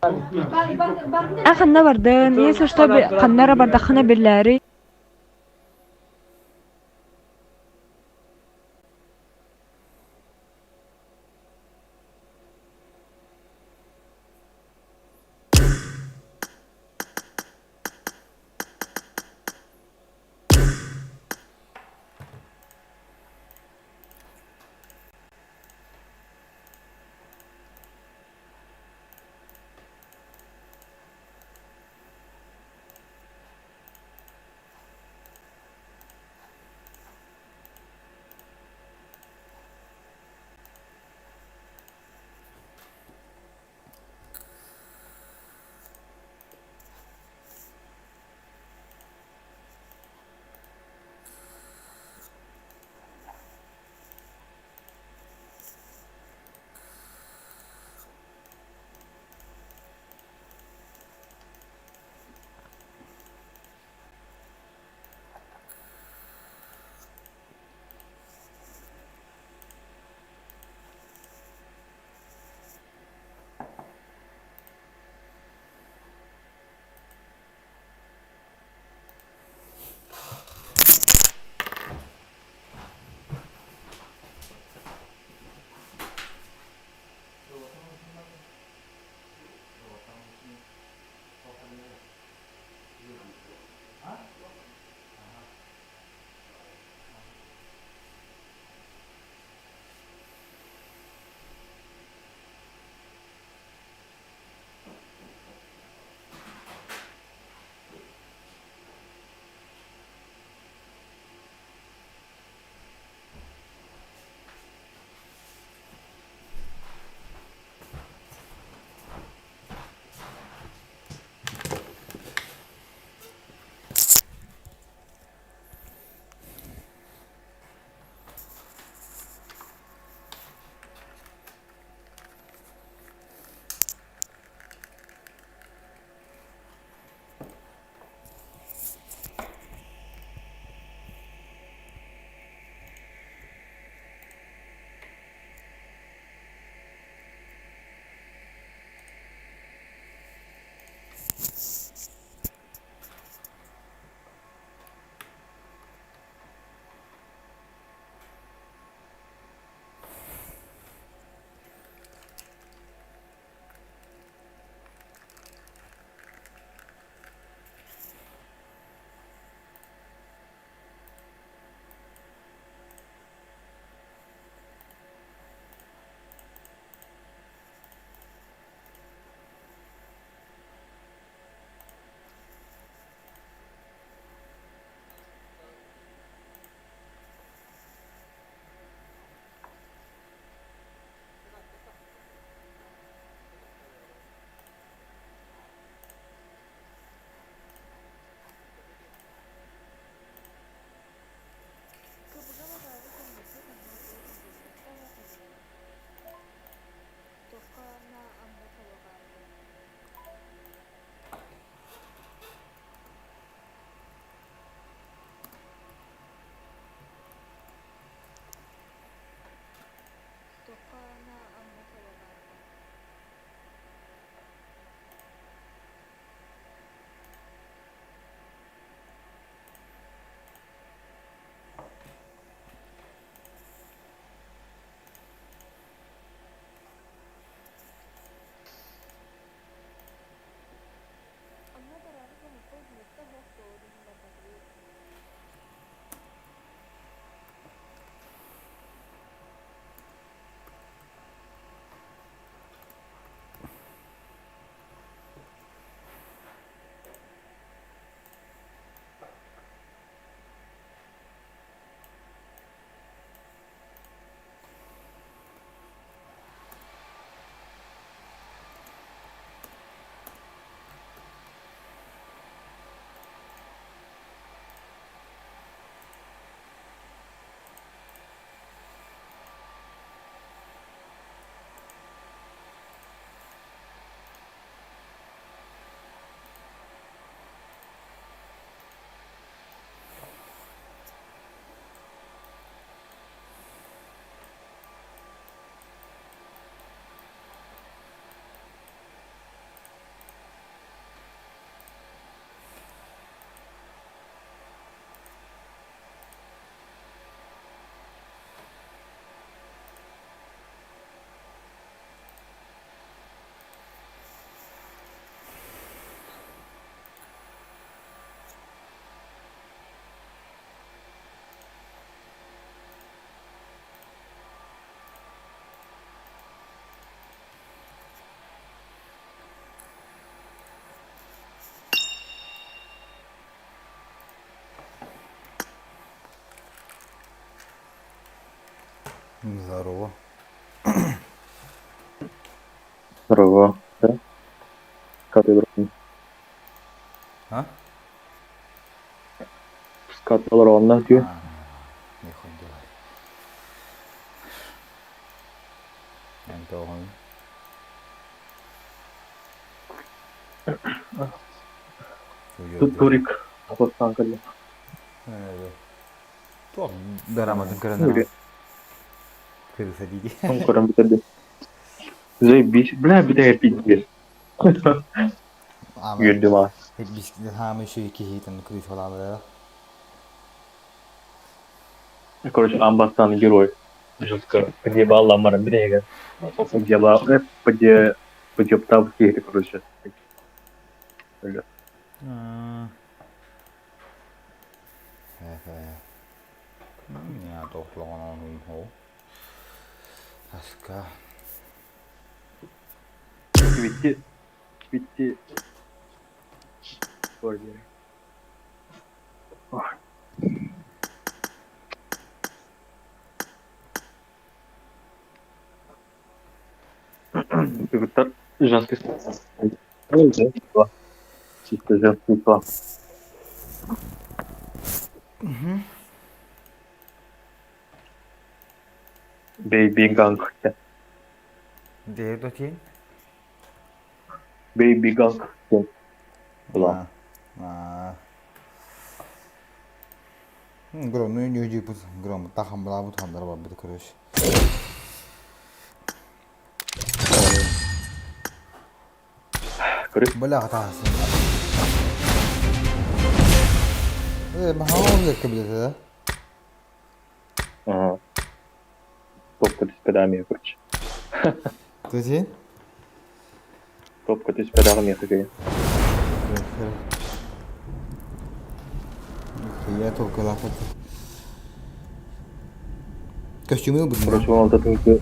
Эн ханна бардын, если что ханна эрэ бардаххына биллээри Здорово. Здорово. Да? Как ты, брат? А? Скаталар diyor. А, нехуй делать. Антон. Турик. Хостан кэллэ. Туох дораматын көрөн Кырыса дии. Көрөн бүтэрдим. Заебись. Бля, бля, пиздец. Үөрдүм аа. Хаамы үчүгэй киһитин крысалаабыта. Короче, Амбастан герой. Жестко. Подъебал Ламара Брега. Подъебал. Подъептал киһи, короче. Аска. Bitti. Bitti. Кыргыттар женский Чисто женский класс. Baby gang. Дедотин. Baby gang. Була. Гром, ну не уйди, гром, тахам бла бут хандар бар бит короче. Көрүк. Бля хатасын. Махау кебилет да? Ага. Топка түспэдэ короче. Тутин? Топка түспэдэ миэхэ Я только лапать. Костюмы был. Короче, 16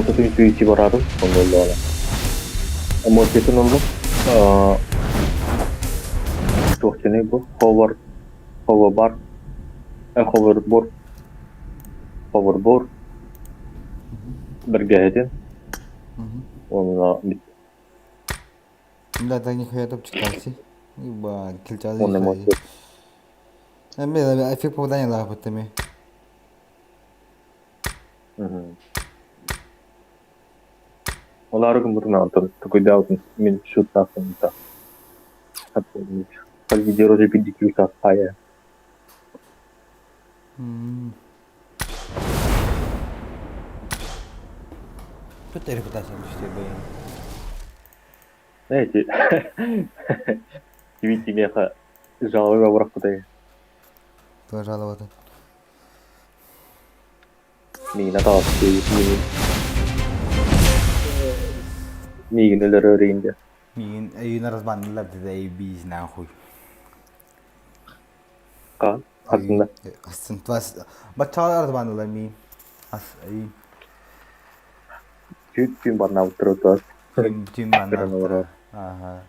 тыһынча ити бараатын, онно оллоҕуна. Эмоциятын ыллым. Туох диэний бу? Ховар, ховабар, ховербор, ховербор бэргэһэтин уонна Бля, так нихуя топчик такси. Ебать, кильчазы. уонна эмоция. Эме эффект попадания лапатами. Олары гыммытын онтон такойдаабытын мин шуттаахпын та. Хальги же пидикюса хая. Тут репутация түстер бэйин. Знаете, видите, меха жалобы бырахпытай. Тоже жаловаться. Миигин атаҕас миигин өлөрөр Миигин өйүн разбаннылар деді эй биз нахуй. Хаан хасында. Астын бас бачалар разбаннылар миин. Ас эй Түүн барнаабыттар түн баннар. Ага.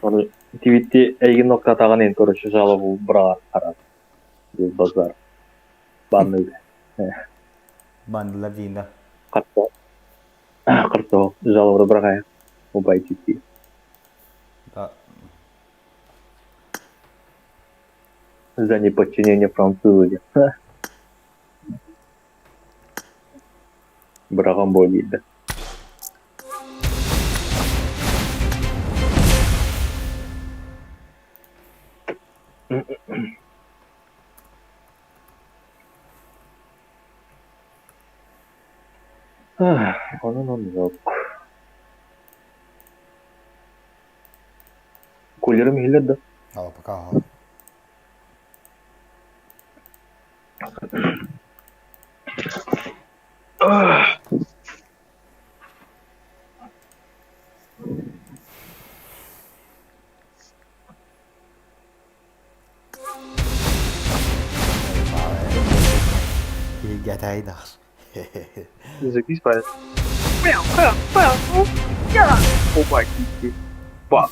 Оны твитти эйгин ноктатаган эн короче жалобу быраҕан харат. Базар. Банны. Баннылар дейін да. Карто. Карто жалобу быраҕая. Убай твитти. Да. За неподчинение французу. Быраҕан буо диирдэ. Онон оннук. Кулерым иһиллэр да? А, пока. Gatayдар. Запись по. Опа, Ба.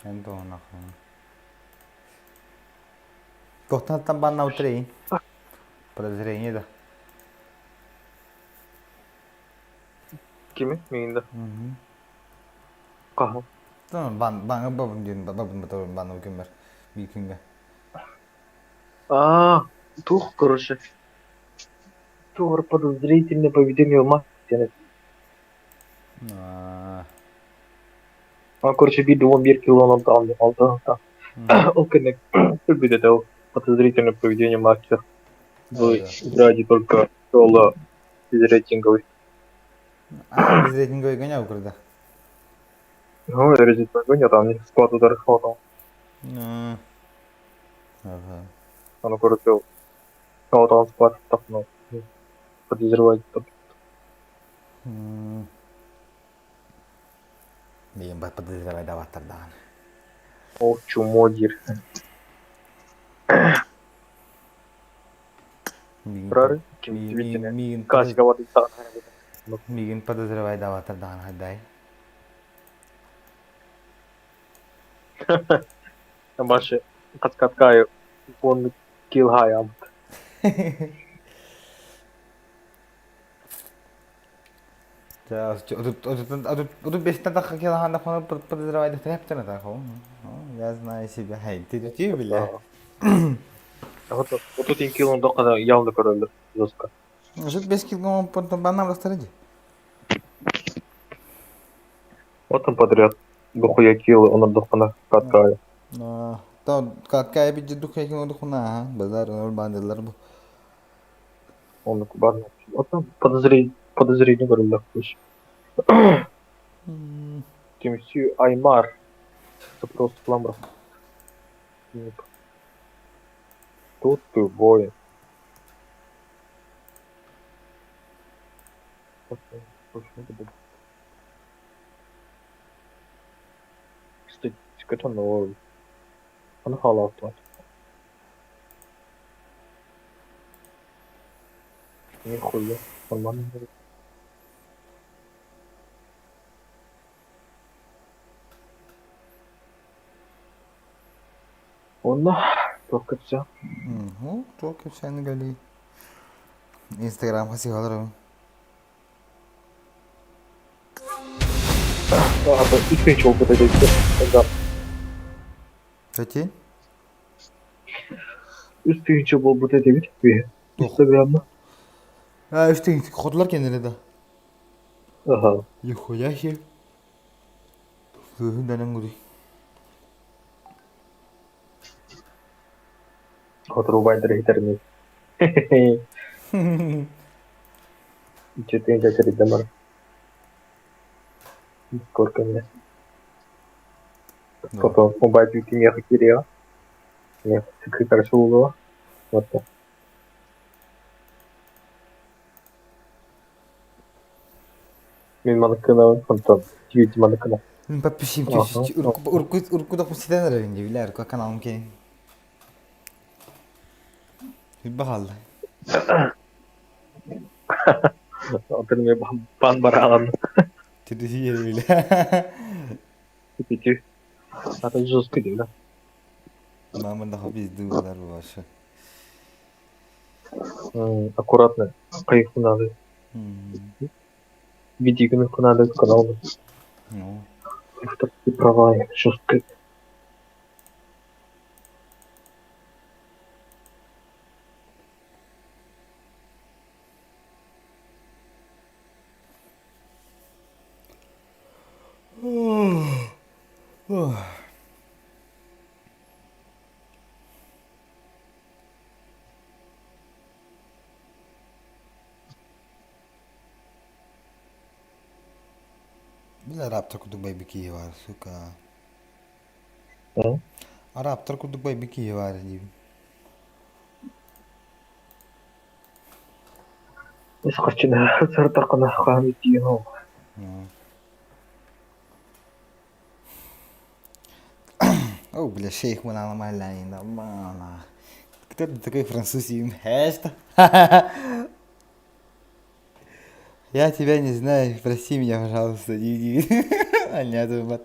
Эн туһунаххын. Туохтан банна утрейин? Подозрение да. Кими? Миигин да. Хаһан? Бан баҥа бабын диэн бабын батабын банна күммэр биир күҥҥэ. Аа, туох короче. Туох подозрительное поведение ума диэн Аа. А, короче, биир 11 килонан тааллым алтан Ол кэннэ өлбүт этэ ол подозрительное поведение мастер. Вы играете только соло безрейтинговый. А, безрейтинговый гонял когда? Ну, рейтинговый гонял, там склад удар хватал. Ага. Ону короче, ол склад так, ну, подозревать. Билигин подозревайдаабаттар даҕаны. Ол чумо диир. Турар Миигин Миигин подозревайдаабаттар даҕаны хайдай. Башы каскаткаю он кил хаябыт. Отут бестен тахха килохан подозревайдахтар Я знаю себя. Ты ты бля. 30 килон доқада явно көрөлөр жестко. 35 килограмм банан растарыди. Вот он подряд. Дохуя кило, он дохана каткая. Та каткая бит духуя кило дохуна, базар бандылар бу. Он бар. Вот там подозрение подозрение көрөлөр. Тимсю Аймар. Это просто кламбр. Тут ты воин. Кстати, это новый. Он халат. Нихуя, нормально. Онно туох кэпсээн? Туох кэпсээн галей. Инстаграмга сыһаларым. Үс опыт этэ. Кати? Үс тыһыынча буолбут этибит Инстаграмма. А, үс тыһыынча хотулар кэннилэр да. Аха. Нихуя себе. Сыһын гуди. Хотурубайдар иһитэрми. Иччитин чачарыйдамар. Көркөннө. Потом убай кимиэхэ киириэҕэ. Секретарь буолуо. Вот. Мин маныккынабын, онтон Тьюти маныккына. Мин подписчик урукку урукку да ситэн эрэрин дии билэр каналым киэҥ. Хүббэ хаалла. Онтон эмиэ бан бараҕын. Тирдиһи билэ. Ити ата жестко дии да. Мама да пизду буолар вообще. Аккуратно кайфунады. Видигин хунады канал. Ну. Авторские права жестко. Били араптар курдук байбыт киһи баар, сука. Араптар курдук байбыт киһи баар диибин. Ис харчыны сыртаххына хаһан тиийэн ол. О, бля, шейх мана. Кто ты такой француз им? Что? Я тебя не знаю, прости меня, пожалуйста. А нет, вот.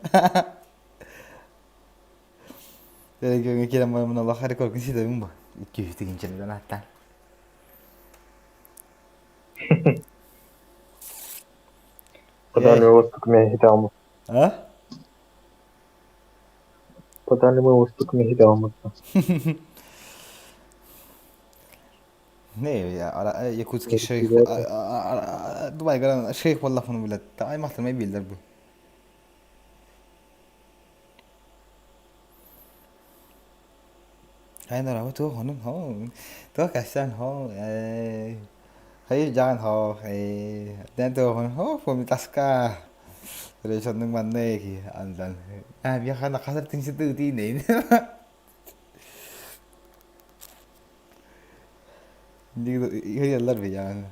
Телеграмҥа киирэн бараммын олох рекордун ситэбин бу. 200 тыһыынчалардан ааттаан. Подали отпуск меня А? Подали мы отпуск меня Не, Якутский шейх, Дубайга шейх буоллахпына билет. Аймахтармай биллэр бу. Айнара туох онун хоо туох кэссэн хоо хайыр жаан хоо дэн туох хоо фоми таска Речоннук манна ки андан а бияхана хасар тиңсити ытыйнейн Йыллар биян.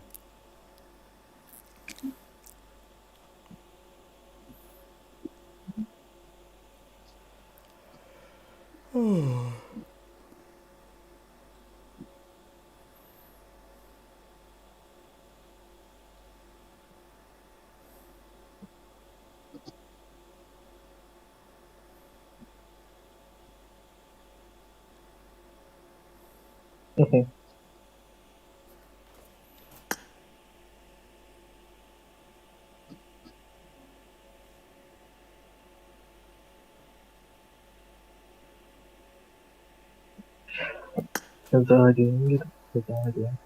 За один, за один.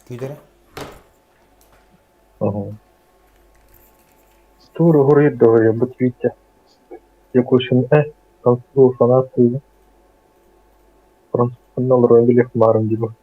Күүтэрэ? Ага. Тур горит бо твіття. Якушин французу фанаты француз роль хмаром дима.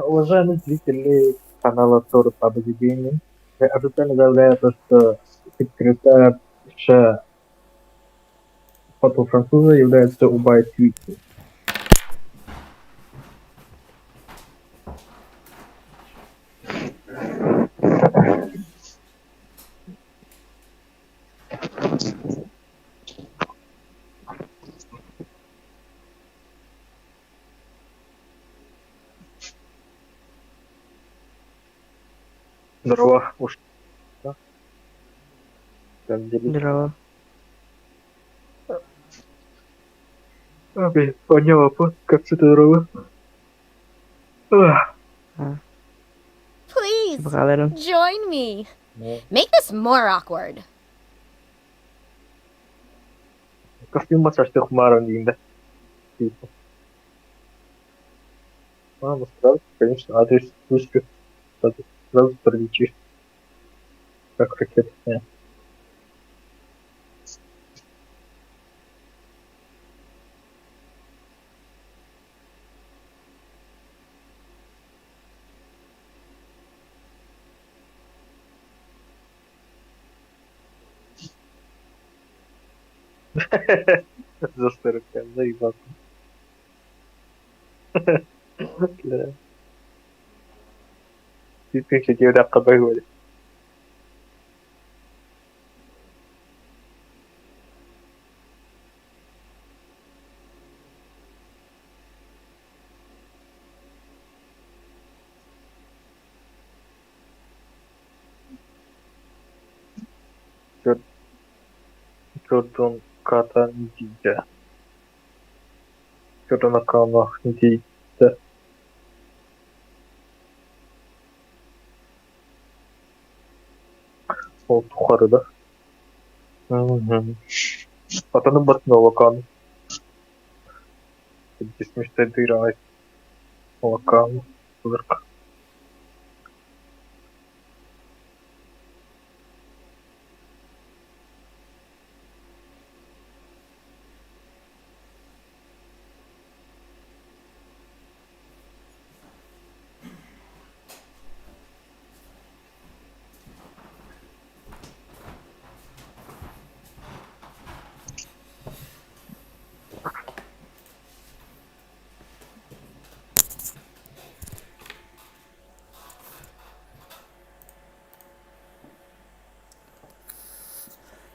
Уважаемые зрители канала Тор PUBG Gaming, я официально заявляю то, что секретарь Фото француза является Убай Твити. Здорово, уж. Да? Как дела? Здорово. Окей, понял вопрос, как все здорово. Ах, Please Бухгалтером. join me. ну, Make this more awkward. Костюм массаж ты хмаром да? Типа. А, ну сразу, конечно, адрес вышли. Сразу, сразу пролетишь. Как ракета. Не. За 45, заебал. Да. Теперь я говорю. Jordan Kata Ndija. Jordan Akana Ndija. Ол тухары да. Атаны батын лакан. Десмеште дыра лакан. Зырк.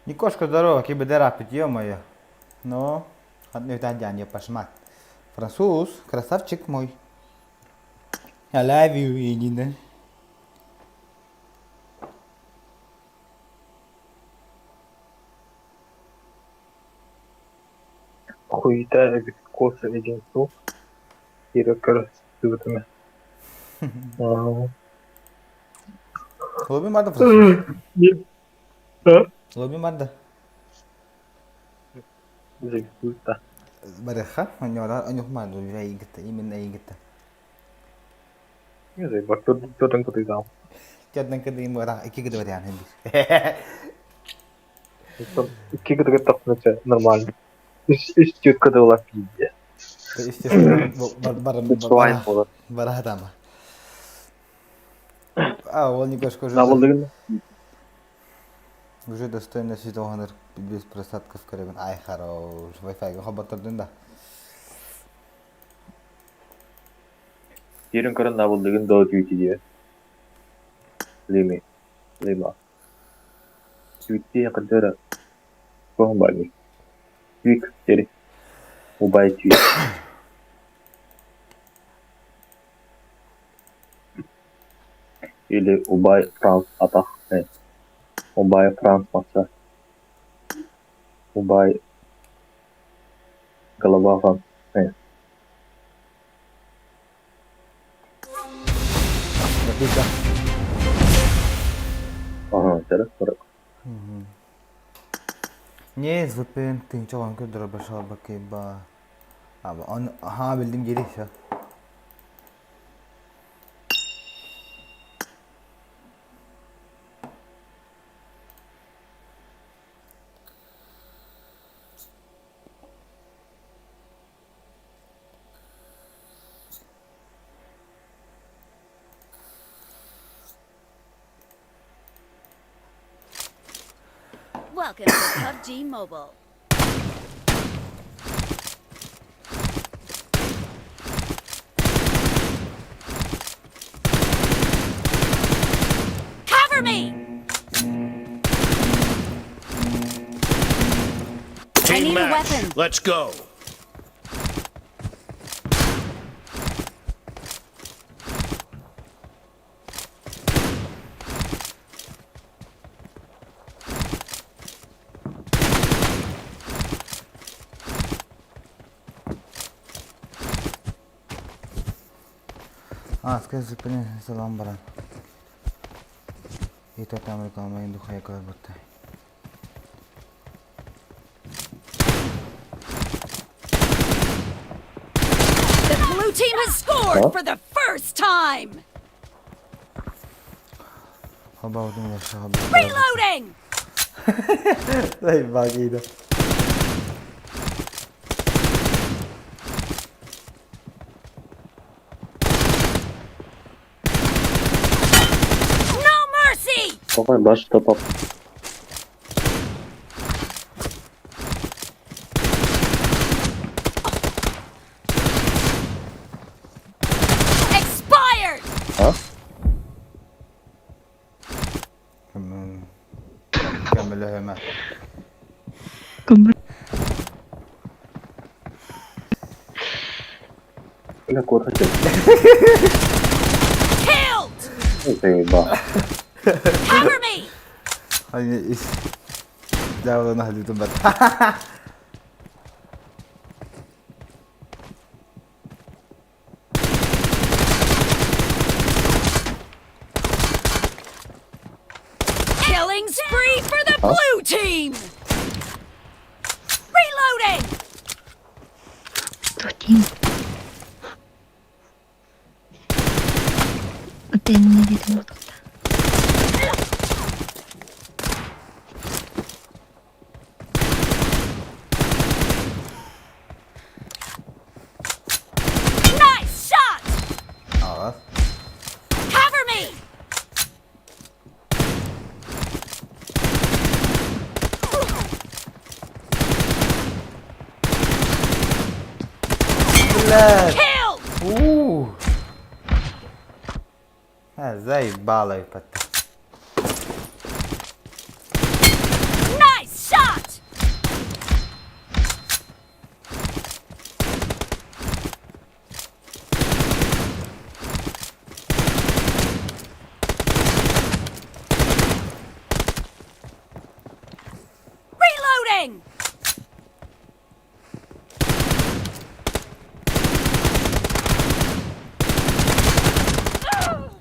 Никошка, здорово, кибедерапит, ё-моё. Ну, пошмат. Француз, красавчик мой. I love you, Инина. Хуйта эбит коса деген суох, киирэ көрө сылдьыбытым ээ. Лоби марда француз. Лоби марда. Зигута. Барыха, оньохмаду именно игитта. Төрдөн кытыйдаам. Төрдөн кытыйым бара икки кыты барыан Икки кытыгы тахсыныча нормально. Үс түөрт кытылар пиздец. Бара тама. А, ол Никошка уже уже достойно ситуаныр без просадков көрөбүн. Ай, хорош. Wi-Fi-га хоботтордун да. Киирэн көрөн наабыллыгын доо түүтүйэ. Лими, Лима. Түүтүйэ кырдыра. Туох баҕайы. Түүк сири. Убай түүт. Или убай Франц атах Убай Франц маса. Убай голова Франц. Ага, Не, VPN тыһыынча көрдөрөр башалбакка Аха биллим дири всё. Welcome to PUBG Mobile. Cover me! I Team need a match. weapon. Let's go. А, скажи, салам баран. И то там реклама индухая как будто. The blue team has scored for the first time. Reloading! Багида. No mercy! Давай, баш топ Expired! А? Көмөлөһөмө. Бля, кот хотел. Killed! Заебал. Cover me! Дьаабылана Killing spree for the blue team! Reloading! Team. 어떤 Nice shot! Аҕас. Cover me! Блядь! Killed! У. А, заебало епата. Nice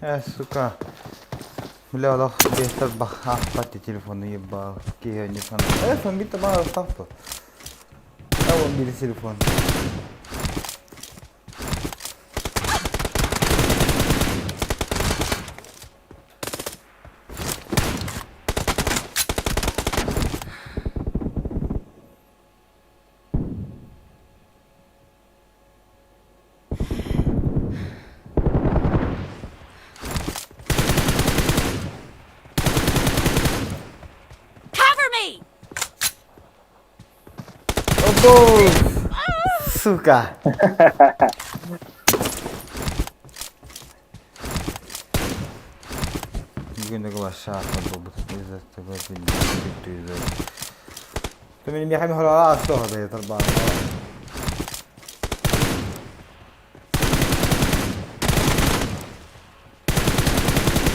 Э, сука. Бля, олох биэстэр аахпат телефону ебал. Киһи не фанат. Э, сон битте баар устаахту. Э, он биир телефон. Cover me! Обо! Сука! Бүгүн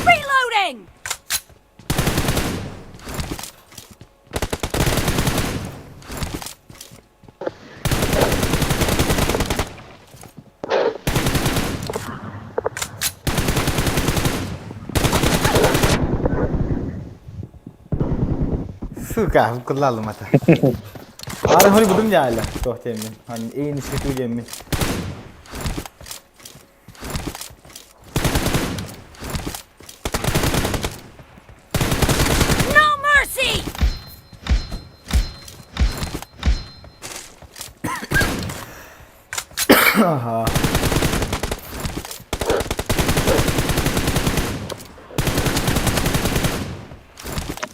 Reloading! Сука, кыллаалым ата. Ары холи будум жаайла. Туох диэммин. Эйн исхитүү диэммин. No mercy! Аха.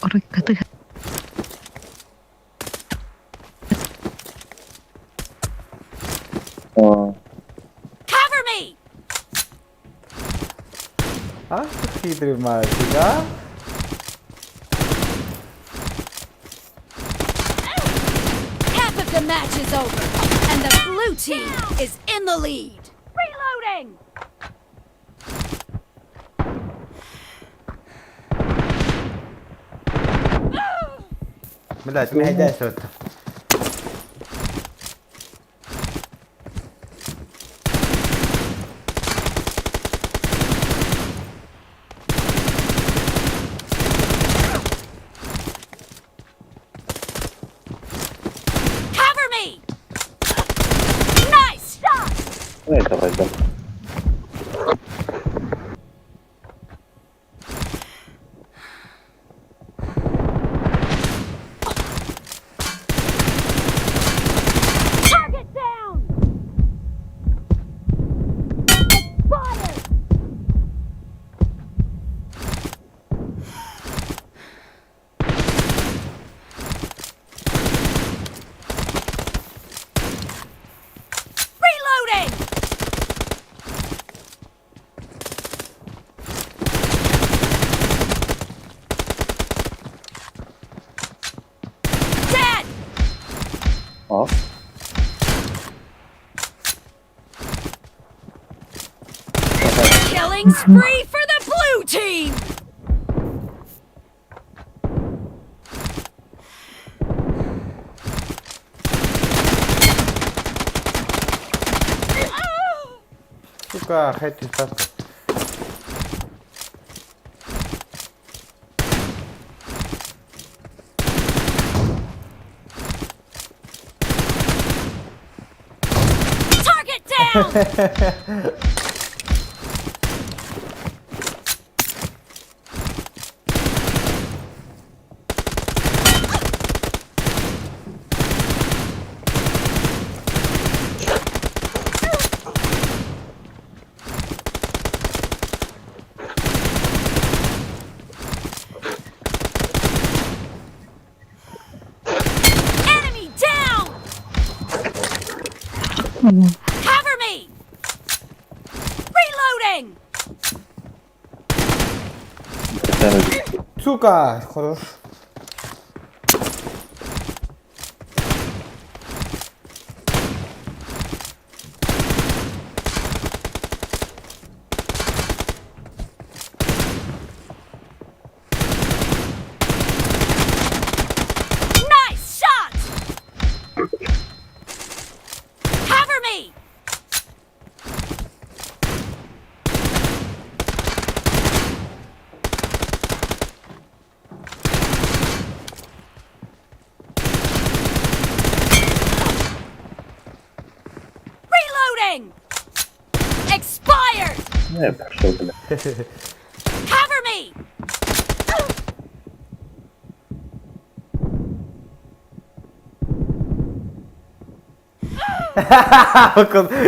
Оройкаты Cover me! Ах ты хитрый мальчик, а? Half of the match is over, and the blue team is in the lead. Reloading! Блядь, меня иди сюда. Cover me! Nice shot! Ну, давай, да. Target down! Expired! Reloading! Dead! А? Killing spree for the blue team! Сука, хэт ставка. Target down! Enemy down! Cover me! Reloading! Сука, хорош. Nice shot! Cover me! Reloading! Expired! Не, пошел, бля. Cover me!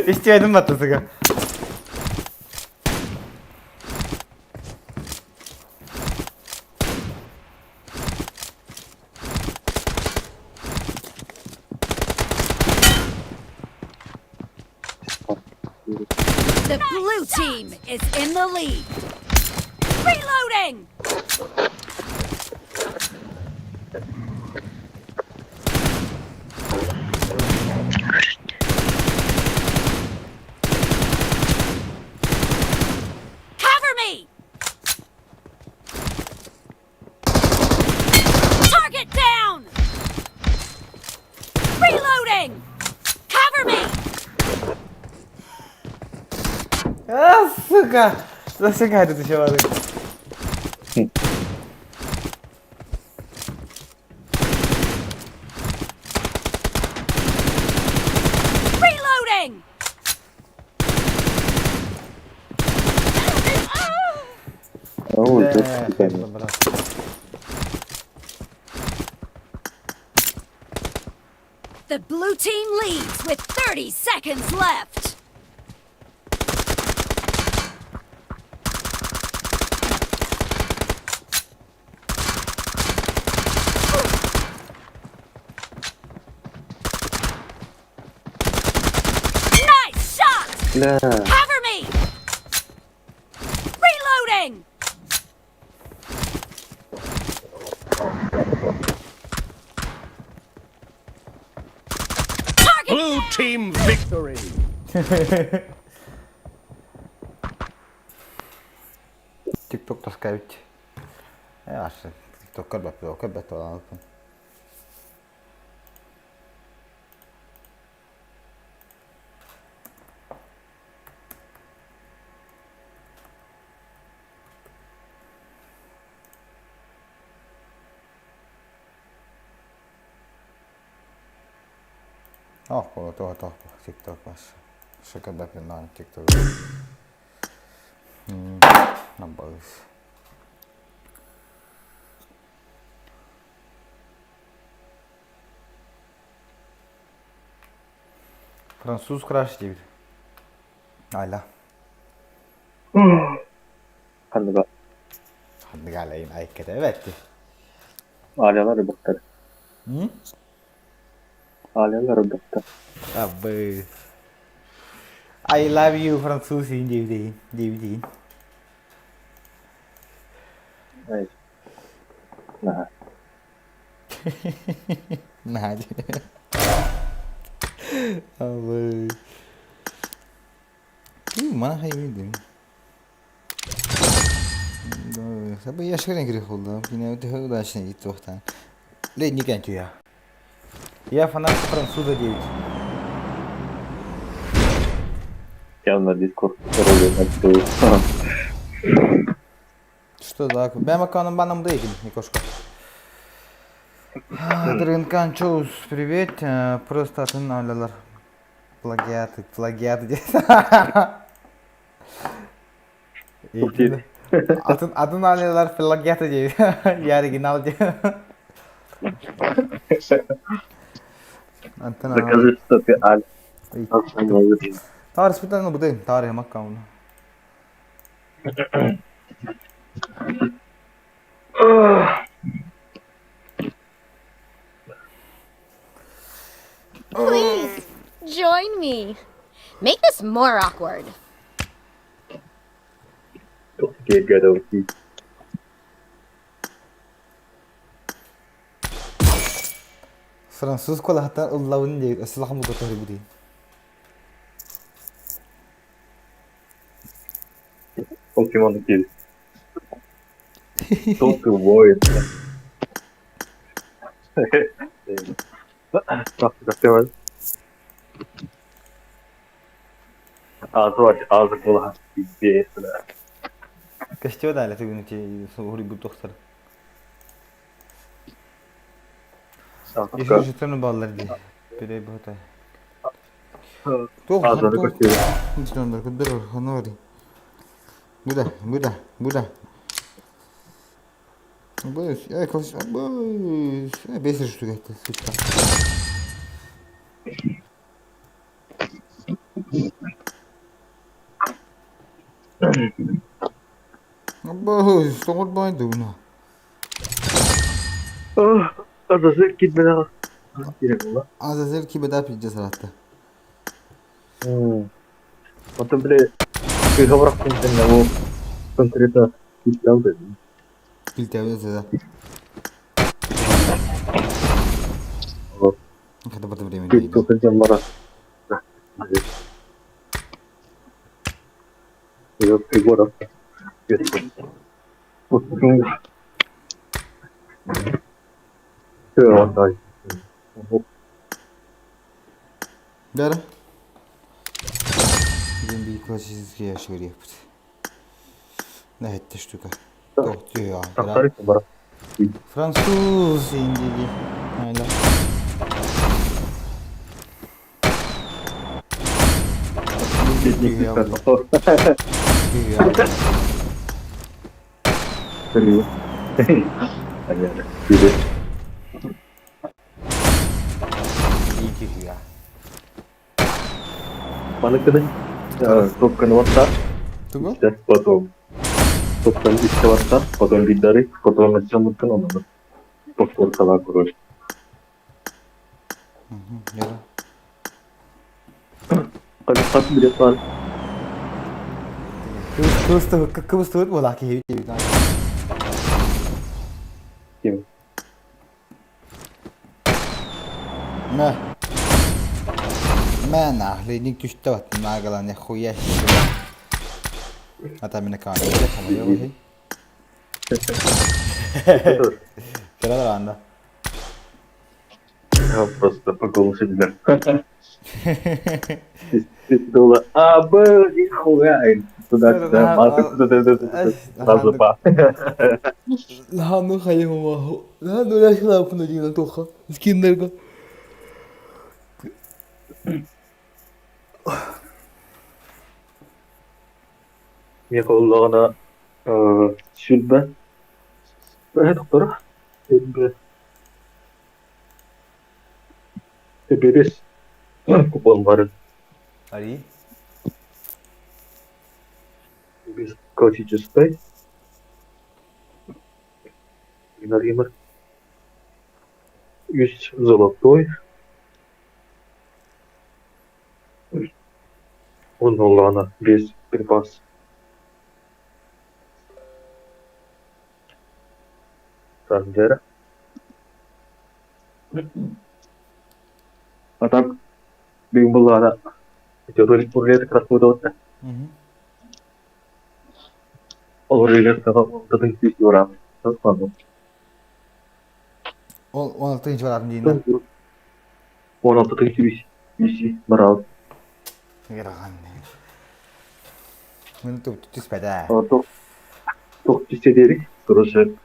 Истиэдим баттасыга. The blue team is in the lead. Reloading! Cover me! Target down! Reloading! Cover me! А, сука! Засекай тут еще воды. Reloading! Ой, тут Брат. The blue team leads with 30 seconds left. Nice shot! Бля. Cover me! Reloading! Target Blue team victory. TikTok таскають. Э, TikTok көрбөт, көрбөт буолан. Ох, туох туох TikTok бас. Шоколад на TikTok. Набалыс. Француз краш диир. Айла. Ханныга Ханнык алайын айкката эбэтти. Алялар быктар. Алялар быктар. Абы. I love you француз диэбитин. Диэбитин. Ай. Наһаа. Наһаа. Абы. Мана хайбидим. Сабы яшкарен кире холда. Кине өтө удачно ит тохтан. Ле не я. Я фанат француза 9. Я на Дискорд пароль открыл. Что так? Бэм аккаунтом банам дейкин, Никошка. Дрынкан Чоус, привет. Просто атын алялар. Плагиаты, плагиаты. Атын атын алялар плагиаты дейт. Я оригинал дейт. Антон. Докажи, что ты Аль. Таар спитан бутын, таар аккаунт. Please, join me. Make this more awkward. Тебе Француз кулахтан ыллабын диэбит, ысылахан бука тоһуйбутун. Покемон кил. Кто ты воин? Азы буолахан бээс Көстүө да әле түгүн уһуруйбут тохтор. Еще жетоны баллар дии. Перебота. Туох Азаны туох көстүө. дьоннор көрдөр хонори. Бу да, бу да, бу да. Бу э кос бу бесер штука сучка. Бу тоҕор бай дуна. Азазель киирбэтэҕэ. Киирэн буолла. Азазель кибеда пиздец аратта. Оттон били кыыһа бырахтын кэннэ ол конкретно киирбэт да Килтээбит да. Когда бы время Кыыс сылдьан баран Егоров Бәрі. Бүгін bir классический yapıt. Ne etti штука. Тохтуя. Француз индиги. Айла. Маныкыны топканы баттар, Тугу? потом топканы үстэ баттар, потом биддары, потом ачамыккын онон повторкалаа короче. Яра. Хат билет бар. Кыбысты кыбысты була ки. Ким? Мә. Мә нахлейник түстә бат нагалан хуя. Ата мине кан. Кара анда. Я просто по голосу тебя. Ты думала, а, б, нихуя, туда-сюда, маты, туда-сюда, сразу па. Лану хайымаху. Лану ляхлапну дина тоха. Скиндерга. Миэхэ буоллаҕына сүлбэ доктора сүлбэ Эберес купон барын Ари. Без классической Наример Есть золотой. Он Улана без припас. Сандера. А так, бүгүн буллаҕына ити рулет краскудуотта. Ол рулеткаҕа алтатын күүс уораан Ол 16 баратын дейін. 16 тыһыынча үс бараабыт. Ыарахан. Мин түспэтэ. Туох түстэ диэри, короче,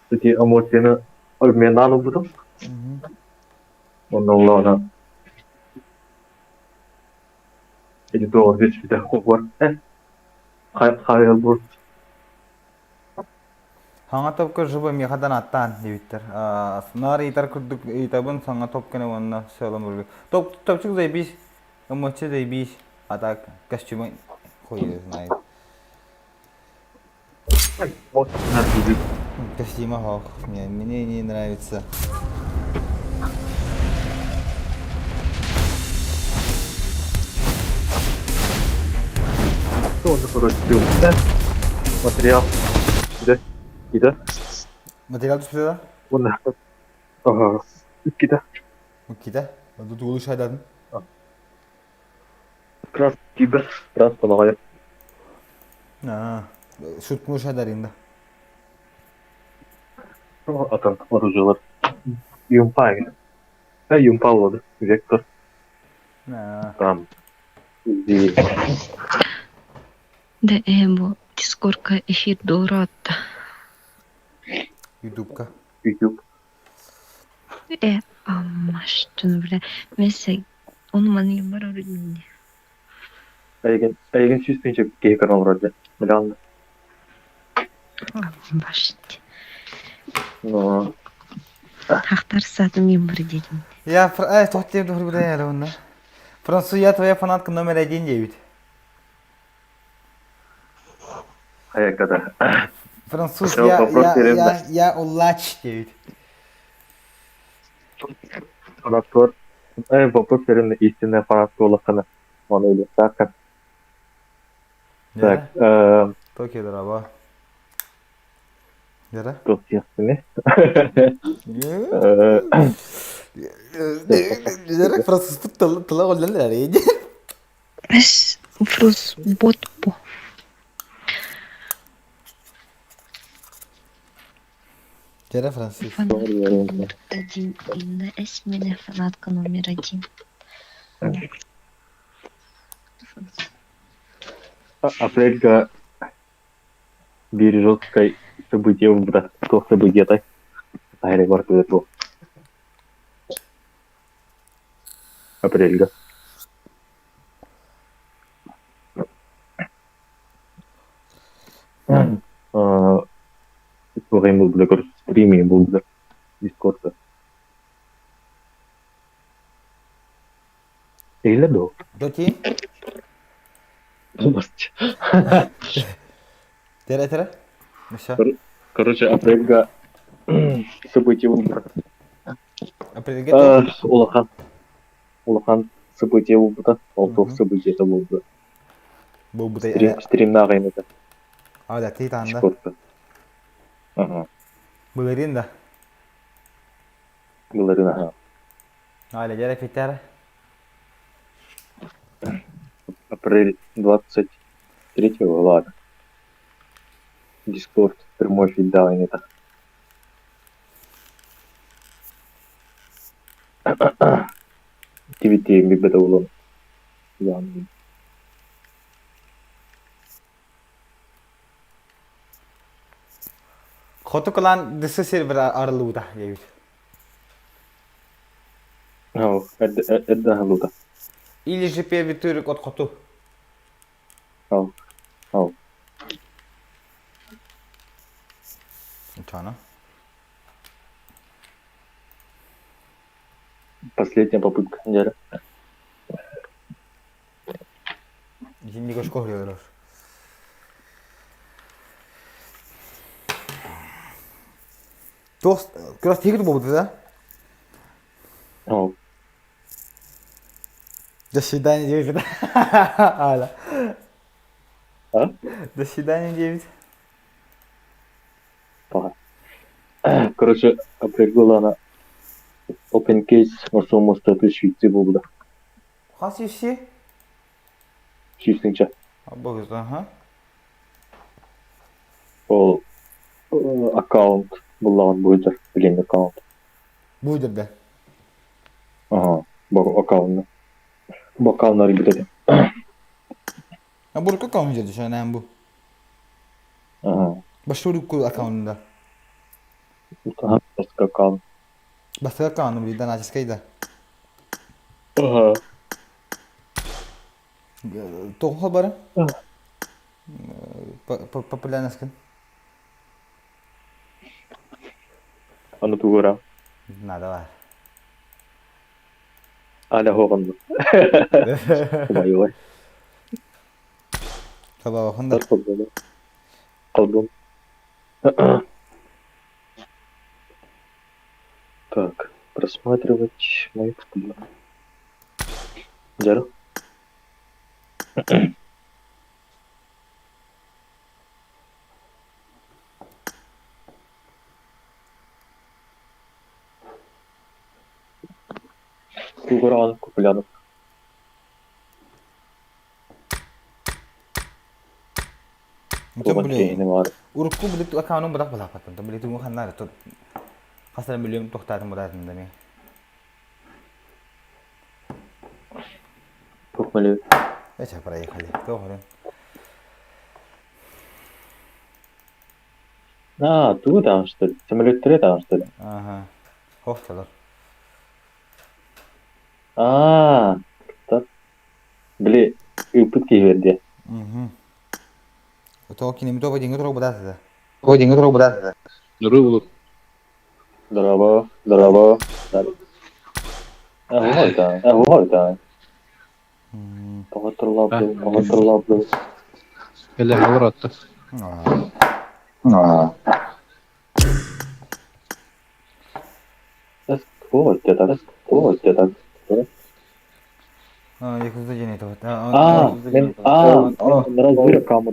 ити эмоцияны обменнаан ылбытым. Онно оллоҕуна ити туох түспүтэ бар. Хайал Хаҥа топка жыбы миэхэ аттаан диэбиттэр. Наар ыйытар курдук ыйытабын саҥа топканы уонна сыалам Топ топчук заебись, эмоция заебись, а так костюмы хуй знает. Костюма ох, мне, мне не нравится. Тоже, короче, материал. Да? Кида? Материал түспүтэ да? Уонна иккитэ. Иккитэ? Тутулу шайдадын? Крас кибер, крас балаҕайа. Шутму шайдарин да. Атын оружиелар. Юмпа Юмпа буолла Вектор. Там. Да бу Дискордка эфир дуораатта. Ютубка. Ютуб. Аммаштын бля. Мессе Ону маны бар орун Эйигин, эйигин сүүс тыһыынча киһи көрөн олорор дьэ. Билэҕин да? Башт. Ну, Хахтар саатым юмор диэтим. Я тоқ деп дұрбыда онна. Француз, я твоя фанатка номер один диэбит. хайакката. Француз, Всё, я, вопрос я, берем да. я, я улач диэбит. Фанаттар, вопрос берем да истинная фанатка улахана. Оны или так. Так, Токио дораба. Дера? туох диэхпиний? Дера французпут тыла оллан эрэр. Эс фрус бот бо. Дера француз. Фанатка номер один. Инна Эсмина фанатка номер один. Апрельга биир жесткай событие буолбута. Туох событиетай? Тайры бар туох. Апрельга. Туох буолбута короче, стриминг буолбута. Дискордка. Иһиллэр дуо? Доти? Дера тера? Все. Короче, апрельга событие буолбута. Апрельга Улахан. Улахан событие буолбута. Ол туох событиета буолбута. Буолбута. Стримнаах это. А, да, ты там, да? Дискордка. Ага. Былырын да. Былырын, ага. Аля, дера фитера. Апрель 23-го, ладно. Дискорд, прямой эфир дал это. TVT бибета улан. Хоту кылан дысы сервер арылууда диэбит. Эрдэ халута. Или же первый түрік от хоту. Ал. Ал. Чана. Последняя попытка. Дьэ. Итинник өскө Туох күрэх тигр буолбута да? Ол. До свидания, девять. Аля. А? До свидания, девять. Пока. Короче, апрельга Open case мостаты швейцы буолбута. Хас юси? Сүүстүнчэ. Богуз, ага. Ол аккаунт буллаҕын буһуйдар, билиҥҥи аккаунт. Буйдер да. Ага, бу аккаунна. Бу аккауннары бүтэтим. А бу аккаунт дьэ дьэ бу. Ага. Башурукку аккаунтда. Ага, бастакы аккаунт. Бастакы аккаунт билда наческай да. Ага. Тоҕо бары? Популярность Аны тугура. Надо бар. Аля хоҕонну. Убайылай. Табаҕында. Колдун. Так, просматривать мои взгляды. Дьэ. Тугураҕын Купулянов. Интон били урукку били аккаунун бырах балааппаттан. Били тугу ханнаар тут хасара миллион тохтаатын будаатын да ми. Туох мэлэ Эча проехали. Тоҕорун. А, тугу даҕаны что ли? Самолеттары даҕаны что ли? Ага. Хохталар. Аа, Киһиэрдиэ. Тоҕо киними тоҕо диҥҥэ турук быдаатыта. Тоҕо диҥҥэ турук быдаатыта. Нуруу Дорообо, дорообо. Аһуһайда. Тоҕо тыллаабы, тоҕо тыллаабы. Кэлэ олоротто. Так, Якуза диэн это. А, мен а, разгрыв там.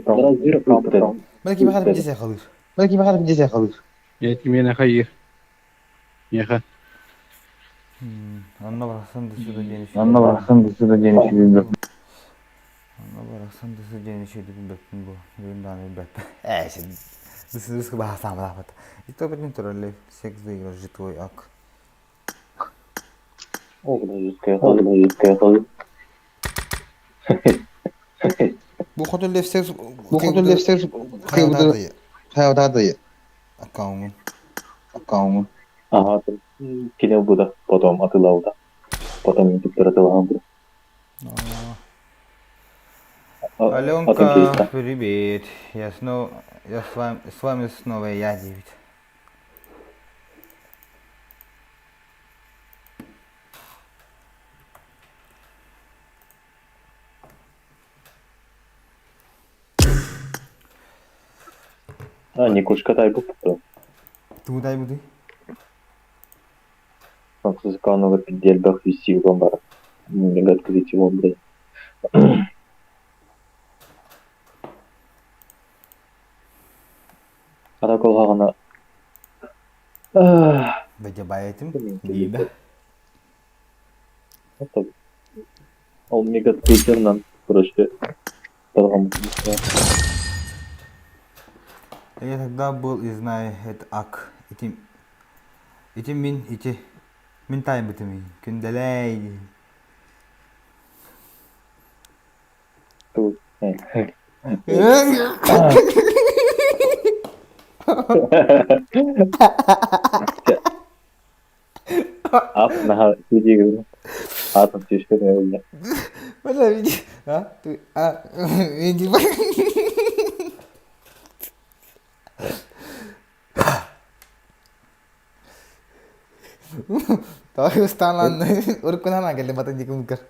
Бәлки бахар десе халыр. Бәлки бахар десе халыр. Эти миэнэ хайыыр. Миэхэ. Анна барахсан дысы диэн Анна барахсан дысы диэн үчүгэй. Анна барахсан дысы диэн үчүгэй билбэппин бу. Бүгүн даҕаны билбэппин. Ээ, дысы дысы баһасаан баһааппат. Ито бэтин тураллы секс выигрыш твой ак. Бу хоту левсер Бу хоту левсер хайалдаады хайалдаады аккаунун. Аккаунун. Ага, кине буда, потом атылауда. Потом ютубтар атылаан буда. Аленка, привет. Я снова, я с вами снова я, Девид. А, Никушка тайбуппут. Тугу тайбутуй? Французского пиздельбах виси бар. Негатка ведь его, блядь. Ара колхагана. Бэдьабай этим. Дида. Ол мега-твиттернан, короче, Я тогда был и знаю, это ак. Ити, ити мин, ити, мин тайбытым, күндэлэй. Ап, наха, видео. Атом тишкер. Бля, види, а, ты, а, иди. Тоҕо устаалаан уруккунан кэллэ бата дикумкар.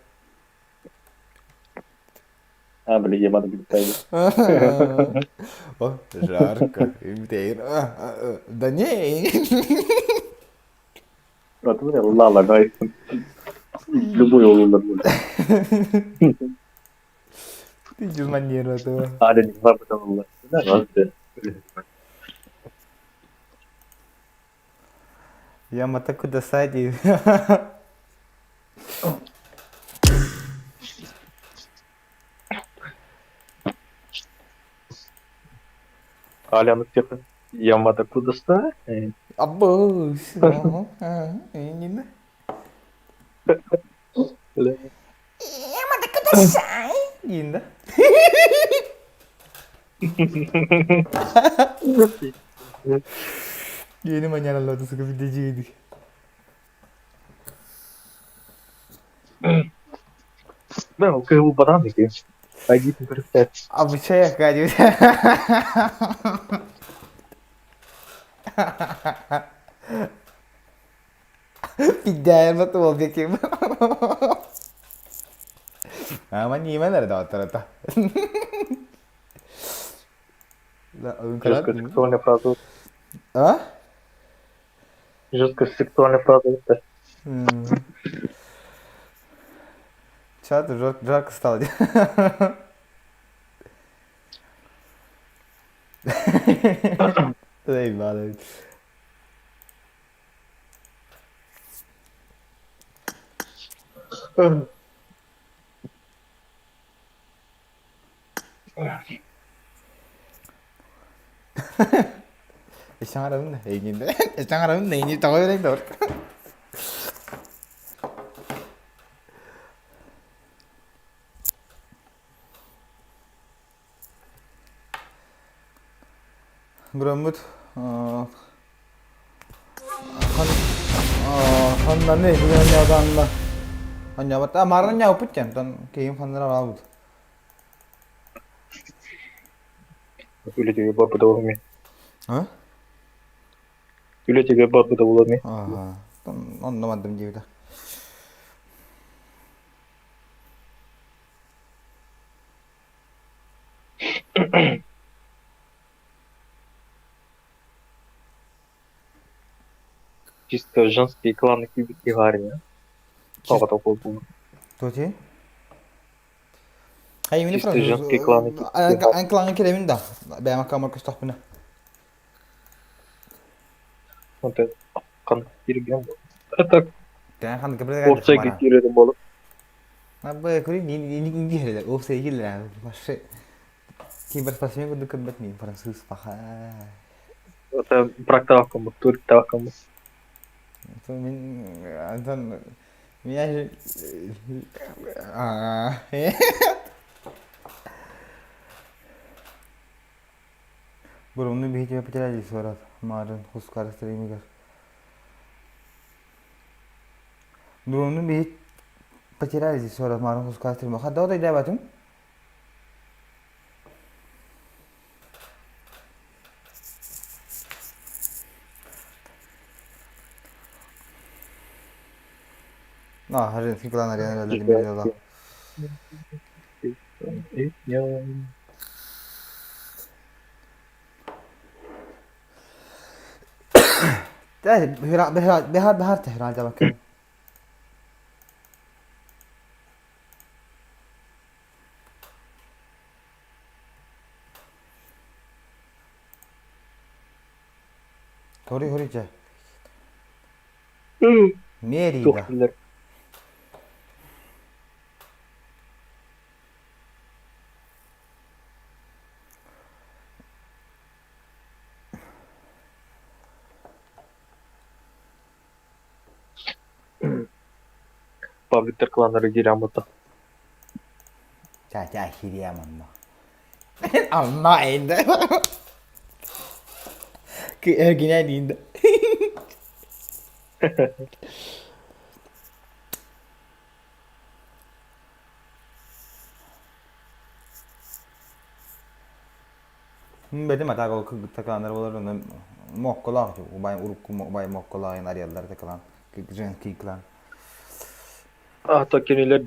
А, блин, я могу О, жарко. Да не. Лала, давай. Любой улар. Ты же манера этого. А, не знаю, потому что. Я матаку досади. Аля, ну тихо. Я матаку доста. Абы. Я матаку досай. Инда. Yeni manyalar sıkı bir deciydik. Да, кыыл банан екен. Айдитин көрүктөр. Обучая Катю. Пидяем от объектив. А маньяна да тарата. Жестко сексуальная фраза. А? Жестко сексуальная фраза. Чат жарко стало. Эй, Эсэҥарабын да эйигин эсэҥарабын да эйигин тоҕо үөрэн да Быраммыт ханнаны ханна аннябат а маран ньауппут тан киһим ханнара баабыт. Үлэтигэр барбыта буолуо. А? Үлэтигэр барбыта буолуо. Ага. Онно бардым диэбитэ. Чисто женские кланы күүбүт киһи Тоҕото буолбута. Туoti? Hayır, mini Чисто женские кланы күүбүт Эн клаҥҥа кирэбин да? Бэйэм аккааммар көстөхпүнэ. Онтон ханнык киирген Это Тэн ханнык уопсайга киирэрим буолуо. Абы көрү ни уопсайга киирэр. Вообще киберспортсмен курдук көрбөт мин француз паха. Это брактааккаммыт, туриктааккаммыт. Мин антон меня Бурумну биһиги потеряли суорат маарын хускар стримигер. Бурумну биһи потеряли суорат маарын хускар стримигер. Хадда отой дәбәтим? А, женский клан арена Владимир بهار بهار تهران جابك Hori hori чэ. Туох Мерида. дииллэр Павликтар кланнары киирэн Ча ча хириям онно. Онно эйдэ. Эргинэ диинде. Бэтим атаак ол кыргыттар болар онно мокколоох убай урукку убай мокколоох арыяллар такалан женский клан. А то кинилэр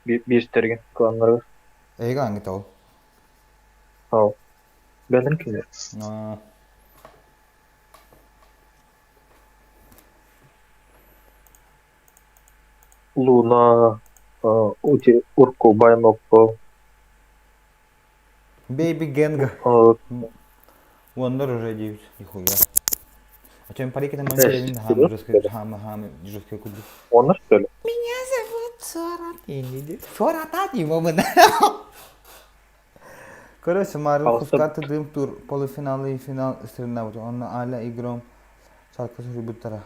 биэстэригин кланнарыгар. Эһиги аңгыта ол. Ау. Бэлэн кинилэр. Луна, Ути, Урку, Бай Мокко, Baby Gang. Уоннар уже девять. Нихуя. А чем парики там Э, хам жестко хам хам жестко курдук. Оннор что ли? Меня зовут Сора. Сора Тати, мамына. Короче, Марин Пожалуйста. Хускаты дым тур полуфиналы и финал соревнований. Он Аля и Гром шаркы суруйбуттара.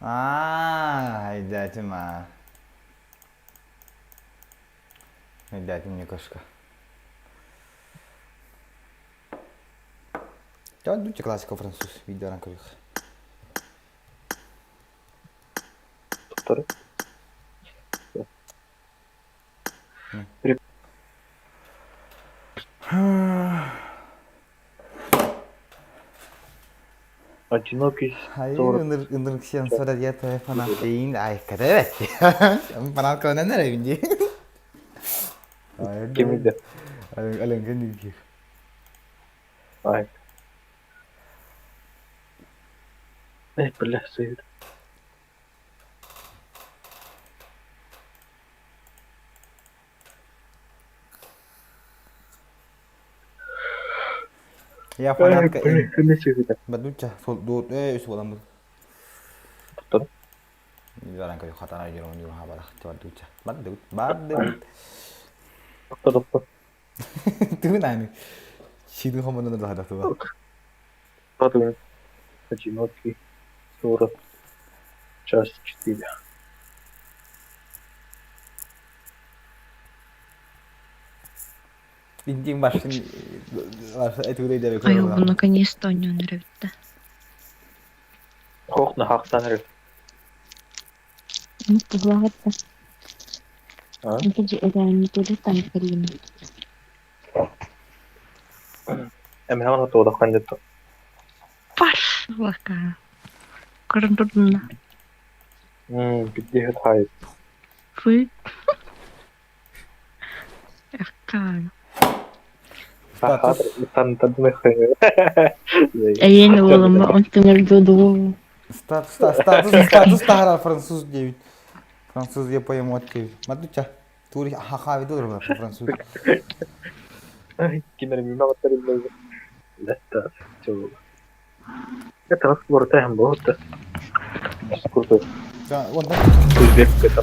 Аа, айдатым а. Айдатым Никошка. Ча дуче классика француз видеоран көрүөх. Туттары. Одинокий Hayır, сорок. ыныр ынырыксен сора я твоя фанат дейин ай кадебет. Фанат кылынан нere бинди. Кимиде? Аленген дикир. Ай. Эй, бля, сыр. Я Эй, фанатка бля, кими сыгыта? Бадуча сол дуут э үс боламын. Туттары. Баран көрү хатана жүрөм жүрөм хабара бадуча. Бадут бадут. Туттары. Түгүн ами. Сидин хомонун да хадатыба. Туттары. Одинокий 40. Часть 4. Интим башын Ай, бу наконец-то оонньоон эрэбит да. Хох нахахтан эрэ. Ну, туһулаах да. А? Это же это там кэллим. Эмэҕин отуодаххан дьэ Пошла-ка. Көрөн турдунна. Пиздец хайп. Фы. Эхкаан. Статус. Эйиэн уолума онтуҥар дуу. Статус, статус, статус таһаарар француз диэбит. Француз я пойму диэбит. Мадуча. Тури хаха виду француз. Кинер мимо Летта. Это спортаем болото. Круто. Узбек это.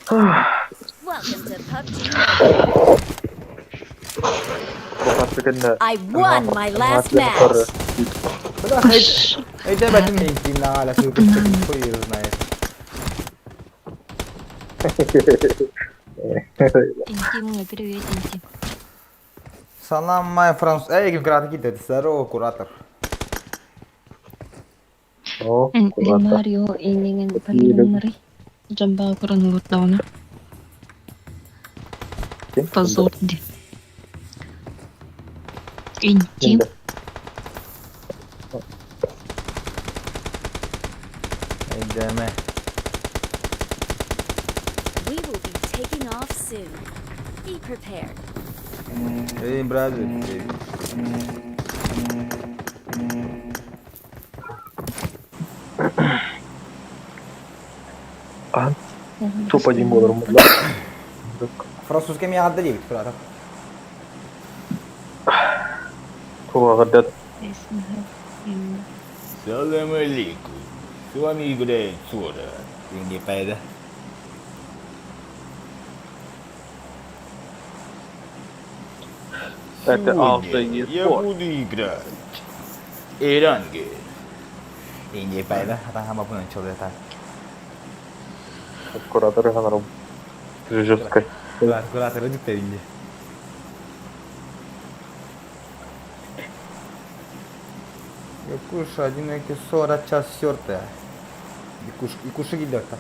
Welcome to PUBG Mobile. I won my last match. Өйдөөбөтүм интим наҕаала хуй знает. Интимный привет, интим. Салам, май француз. Эй, куратор киттет. Здорово, куратор. О, Марио иннинген парилуннары. Жамбаа көрөн олордоҕуна. Позор ди. Интим. Өйдөмө. We will be taking off soon. Be prepared. Эй, брат. Тупо один болар мудла. Французка ми аҕарда диэбит куратор. Туга аҕардат. Салам алейкум. С вами играет Сора. Не пайда. Это авто Я буду играть. Эранге. Не пайда. Атаң хамапын чолета. Куратор ханаром. Жестко. Куратор өдүктер инде. Якуша, 1.40 час сёртая. Икуши гидерта.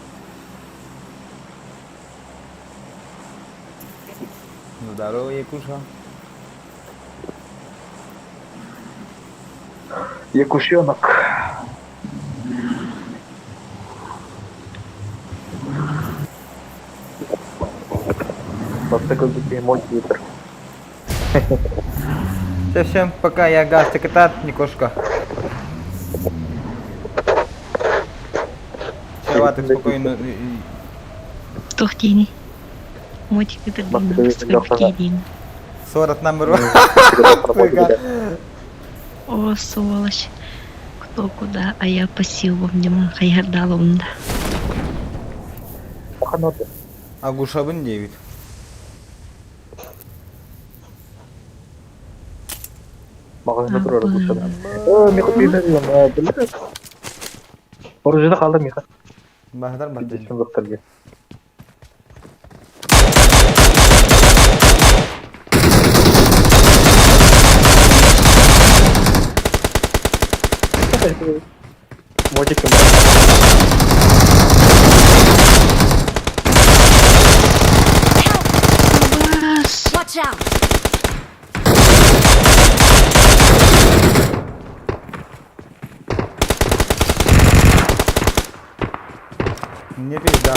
Здорово, Якуша. Якушенок. Вот такой эмоции. Все, всем пока, я Газ, Текатат, Никошка. Чаватык спокойно. Туох диэний? Мотик кытырдыҥ 40 номер. О, сволочь. Кто куда, а я по силам не хайгардалымда. Агушабын 9. Магазинда турар Агушабын. Э, Миха пиздец, Оружие қалды Миха. Бахдар бахдар. Мотик Watch out! Не пизда.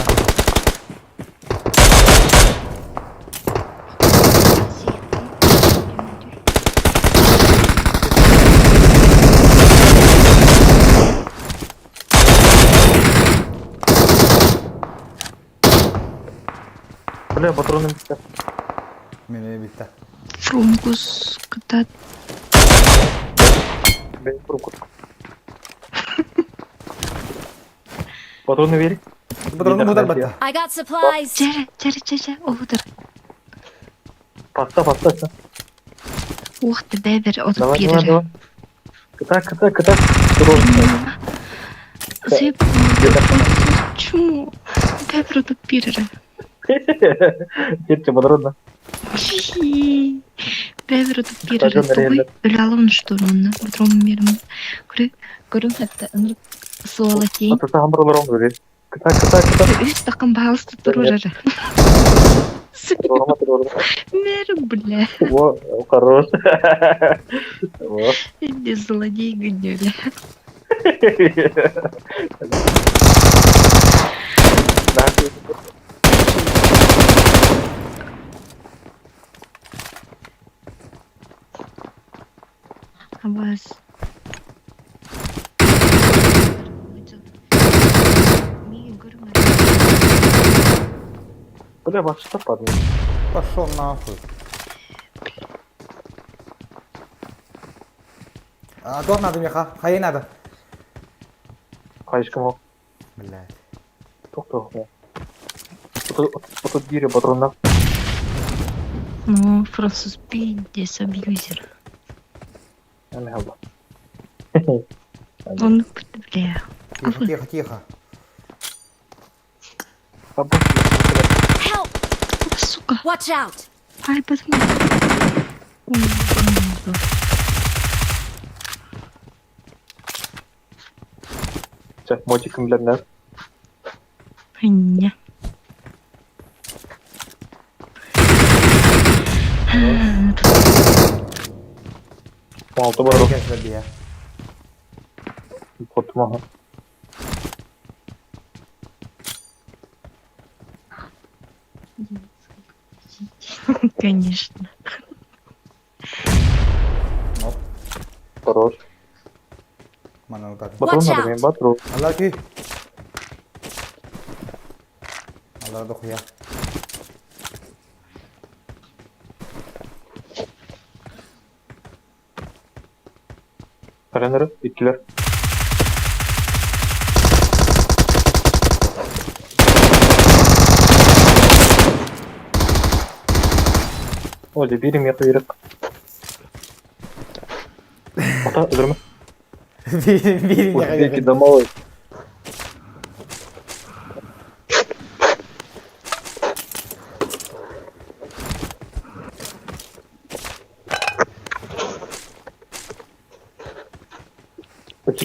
Бля, патроны бітті. Мені бітті. Фрумкус кытат. Бен фрумкус. Патроны бери. Патроны бұдар бітті. I got supplies. Чәрі, чәрі, чәрі, оғыдыр. Паста, паста. Ух ты, бэбер отут Давай, давай, биэрэрэ. давай. Кыта, кыта, кыта. Сөп Чему? Бэбер отут биэрэрэ. Кирче подробно. Бэбер отут биэрэрэ. Тугуй өлө что онно ботром мирым. Көрү көрүм хатта ынырык суола тиэйин. Ата хамыр олорон көрү. Кыта, кыта, кыта. Үс тақым баалысты турар. Мэр, бля. Во, хорош. Во. Иди, злодей гнили. А вас... Бля, вас что парни? Пошел нахуй. А, туох надо меха? Хайы надо. Хайышкам ол. Блядь. Тоқ-тоқ. Отут бире патронна. Ну, француз пиздец, абьюзер. Әне алла. Он, бля. Тихо, тихо, тихо. Help! Сука. Watch out! Ай, потом. Чэ, мотикым билэрнэр. Не. Алты бар. Кэс бия. Хотума. Конечно. Хорош. Манан утат. Батрон Watch надо, out. мен батрон. Алла ки. Алла дохуя. Каренер, иккилер. Оля, бери меня поверх. Ата, өлөрмө. Бери Узбеки домой.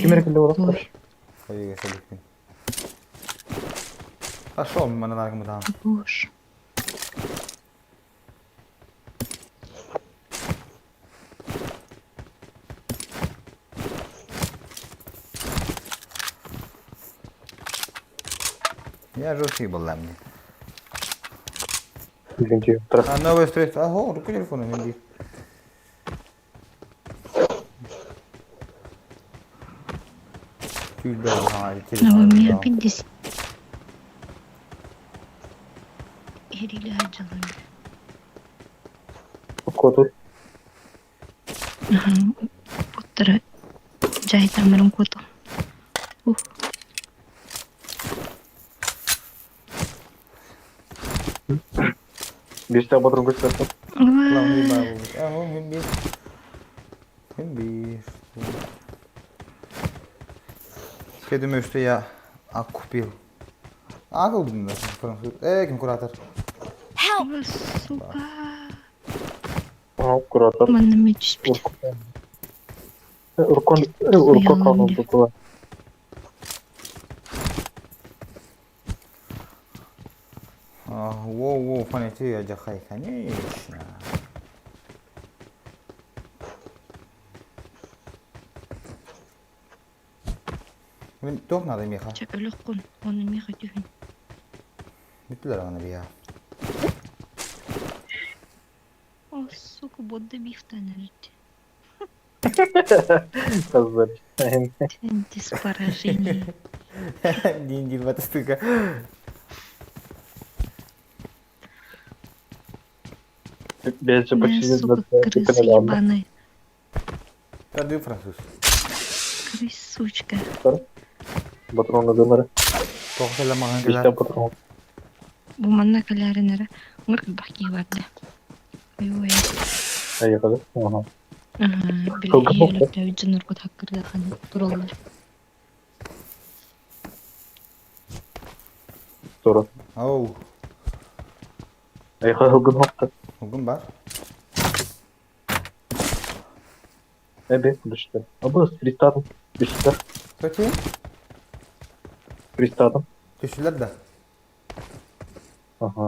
Ким эрэ кэллэ буолар? Ой, Ой, сәликпин. Пошел, манан аргымыдан. боже. Я жесткий был мне. Извините, тра. А новая встреча. Ага, руку телефона не Ну, у меня 50. Ирили Аджалами. Кот Ага. Уттара. Жай тамарым коту. Ух. Беште батрон көстөрдү. Главный Ага, бир. Бир. Я думаю, что я окупил. А, купил, да, Эй, ким куратор. Help! Сука. Ага, куратор. Манна меч спит. Уркон, уркон канун тутула. Воу, воу, фанати, я конечно. Мен тоқ надо меха. Ча өлөккун. Оны меха түһүн. Бүттүлөр аны бия. О, сука, бодда бифтан эрди. Казар. Дис поражение. Дин дин батыстыка. Беште Мә, почти сука, крысы ебаные. Тады француз. Крысучка. Батрон гынары. Тоқ маған Беште келер. патрон. Бу манна каляринара. Ңыр баки барды. Ой. Айыгы. Ага. Били Сылгы боппу. өлөктөөбүт дьоннорго таккырыахан тураллар. Тура. Оу, Айыга сылгын хопта. Угун бар. Эбе, дышты. Абы, фристадым. Дышты. Көтü? Фристадым. Түшүлэр да. Ага.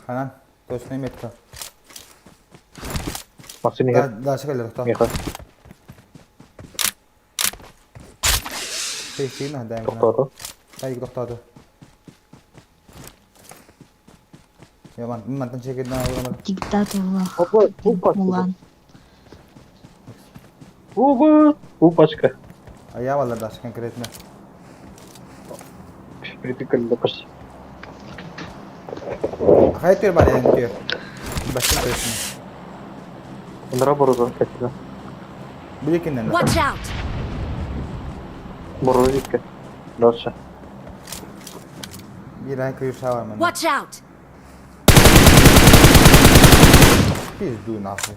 Ханан, точно метка. Максим иһэр. Дальше кэлэр тоқтоо. Миэхэ. Тейсин адаем. Тохтоото. Ай, тохтоото. Я ман, мантан чекеден алырам. Диктатор Опа, упачка. Мулан. Ого, упачка. А я валар дальше конкретно. Притыкали почти. Хайа түр бар енді түр. Басын точно. Ындыра борозон кәтті. Бүлекеннен. Watch out! Борозо икки. Дальше. Bir ay kıyırsa var mı? Watch out! Пизду нахуй.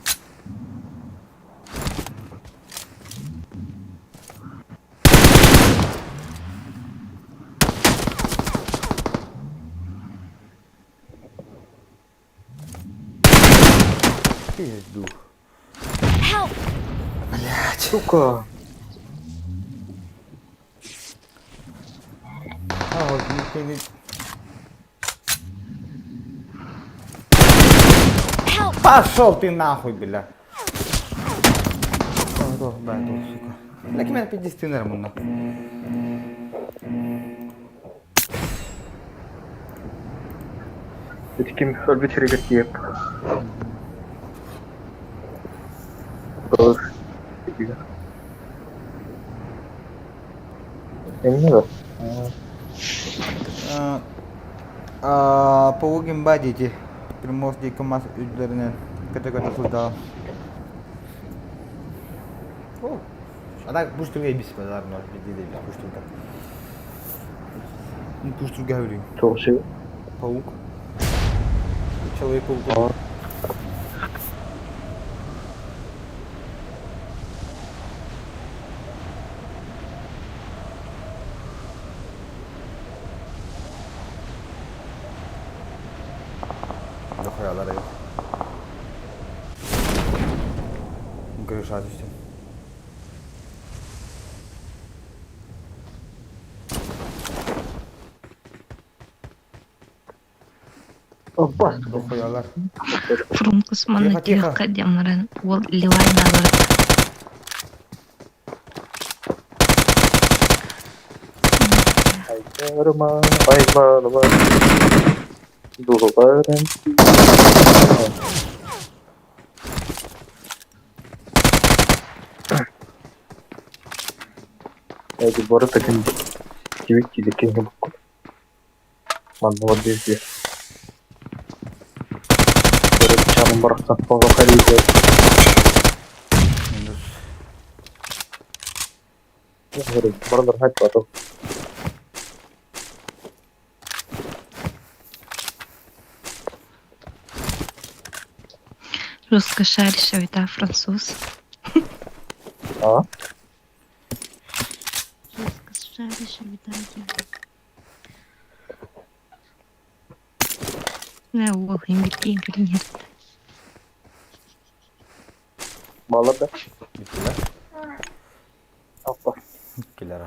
Пизду. Help! Сука. А вот не Help! Пошел ты нахуй, бля. О, да, да, сука. Бля, кем я 50 нормально. Ити ким өлбүт сиригэр тиийэп. Dur. Эмне бар? Паугин бадити. Приморский КамАЗ үрдэринэн көтө-көтө сылдьаҕын. О, а так пуштурга бис базар ноль биди де пуштурга. Пуштурга говорю. Туох Паук. Человек-паук. Дохуялар yok. Крыша түстүм. Бас. Дохуялар. Фрункус манна Тихо, тихо. тиэххэ диэн уол Ливайналар Айдарма, айдарма. Дугабаран. Эти бары таким кивик кидекен букку. Манна вот везде. Бары чаным барахсан фонго халиде. Минус. Барандар хайт батыл. Русская шаришь, это француз. А? Русская шаришь, это Не, уол, имбирки, имбирнер. Мало да? Биттилер. Аппа. Биттилер.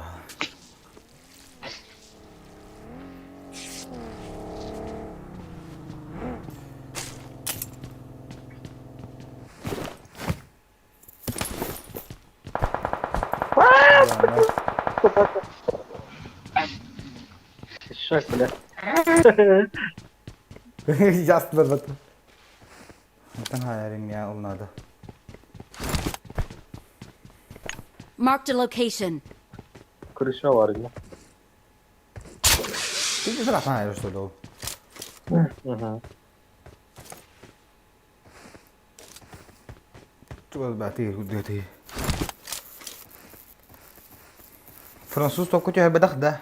Шаг, бля. Ясно бат. Мантан хаярим я ол надо. Marked a location. Крыша бар эми. Ты не знаешь, что дол. Угу. Ты Француз только тебя бедах, да?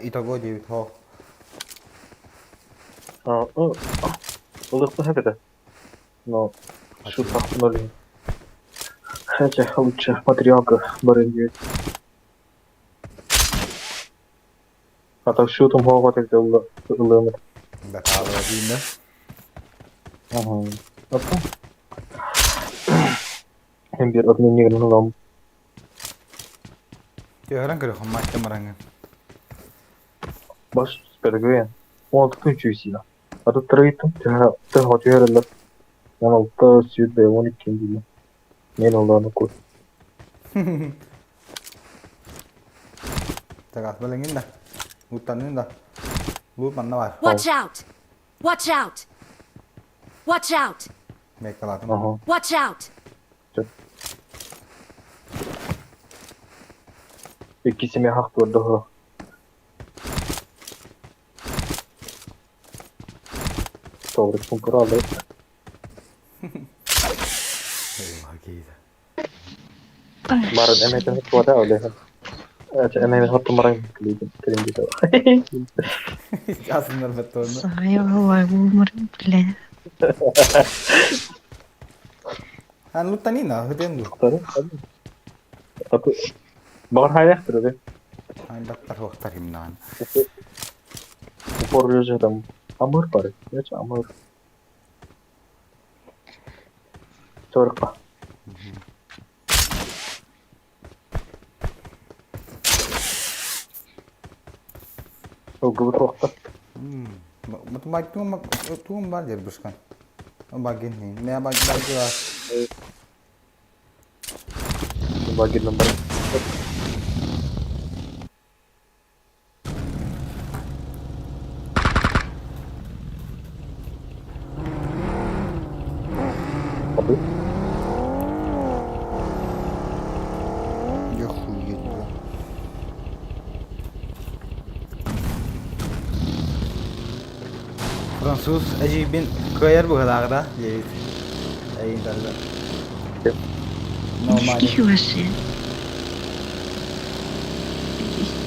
Итого 9 хо. Ылықты хэпэдэ. Но шутахпын ол иһин. Чэ, лучше материалга барыам диэбит. А шутум хоҕо тэбитэ ылыам этэ. Бакалавра диин да? Ата. Эн биир обменнигин ылам. Төһөрөн көрөхүн маачча мараҥы. Бас спергөйен. 16 үчүйсине. Атыттары ыйыттым, төһө төһө түһэрэллэр. 16 сүүрбэ 12 дииллэр. Мен олоonu кур. Tagaс балangin да. Уттанын да. Лут манна бар. Watch out! Watch out! Watch out! Меккалатым. Ага. Watch out! Иккисиме хах туордоһо. Коврик пумпураллар. Барын эмэтин туота олеһин. Эмэми хоттумаран клиин клин дito. Асыннар баттонно. Саайа бля. Ан луттанина, хытенду. Бар хайахтыр бе. Ан баттар хуактар химнан. Упор же там амыр бар. Я амыр. Торка. Ол Матумай туум бар дер бушкан. Багин ни. Не баг баг. Багин бар. Абы. Я хует, бля. Француз әжейбин кыайар быһылааҕыда диэбит. Эйин тарда. Нормально. Ских ваши.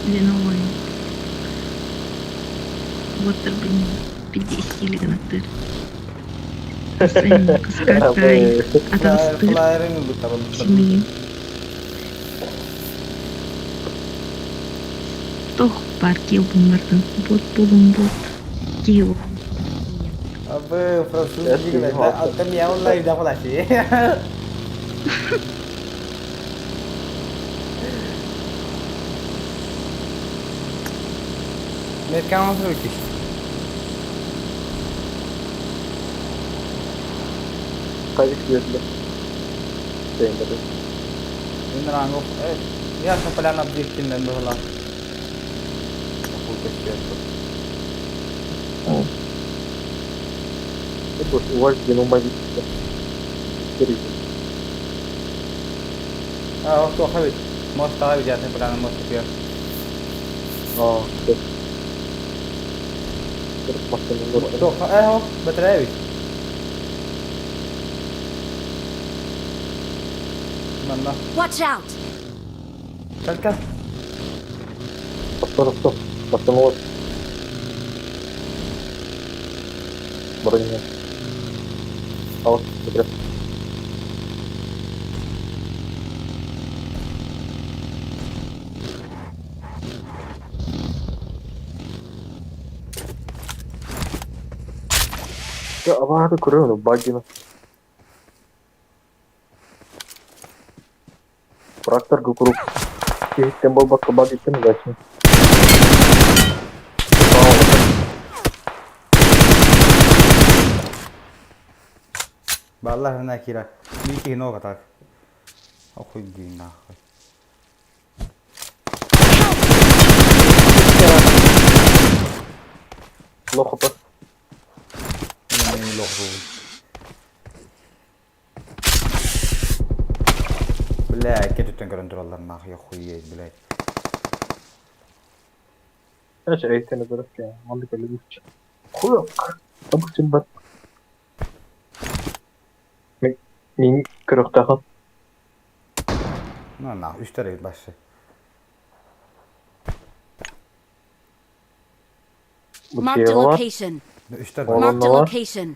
Виновой. Вот 50 гынаттыр. Скакай. Атастыр. Флайерин бутар. Семьи. Тох бар кил бумардын. Бот булум бот. Кил. Абы француз дигиле. Ата мияу лай да флаши. Меткан осуки. Казик светле. Тендер. Инранго. Э, я поляна бдиктинен быһыла. Это у вас геном А, охто хабит. Мост хабит ясен поляна мост пиар. А, То, э, батарея. Манна. Watch out! Калка. Стоп, стоп, стоп. Броня. А вот, смотри. Аваады көрөмүн багины. Трактор курук. Киһиттен болбакка багиттен удачно. Баллар на кира. Мики нога так. Охуй нахуй. Лохопа. Не лох Бля, кетүттен көрөн тураллар нахуй охуеть, блядь. Эч эйтени бирок манды келе Хуяк. Абы бат. Мин көрөктахан. На на, үстер башы. Marked a location. Үстер. Marked a location.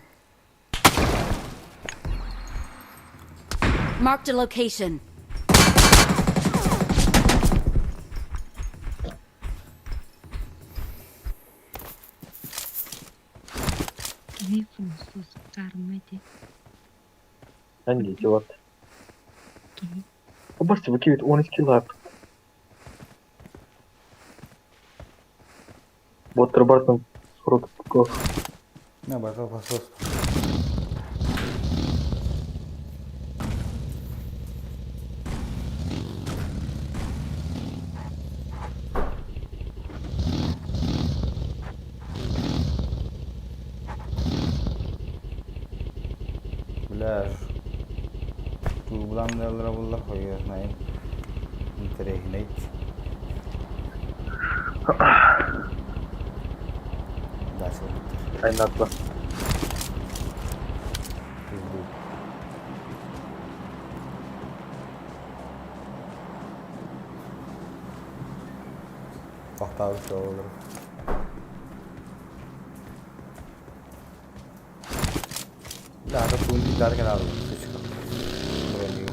Marked a location. Кини француз карма ити. Эн идиот. Кини Оборси выкидывает он из килла. Вот Робертон 40 ков. Не, бата посос. Бля, тугулан да ылара булла хойуоснайын интэриэһинэй. Дальше ылбыттар. Айнатла. Пизду. Тохтообут суох олорор. Даата туун дар кэлэ сучка. Броню.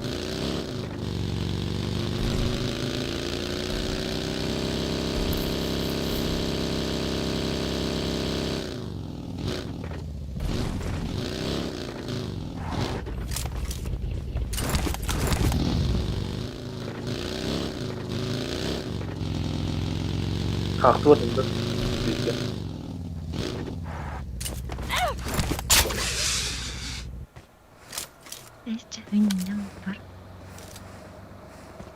Хаахтыбат инде. Везде. Эс чаһын бар.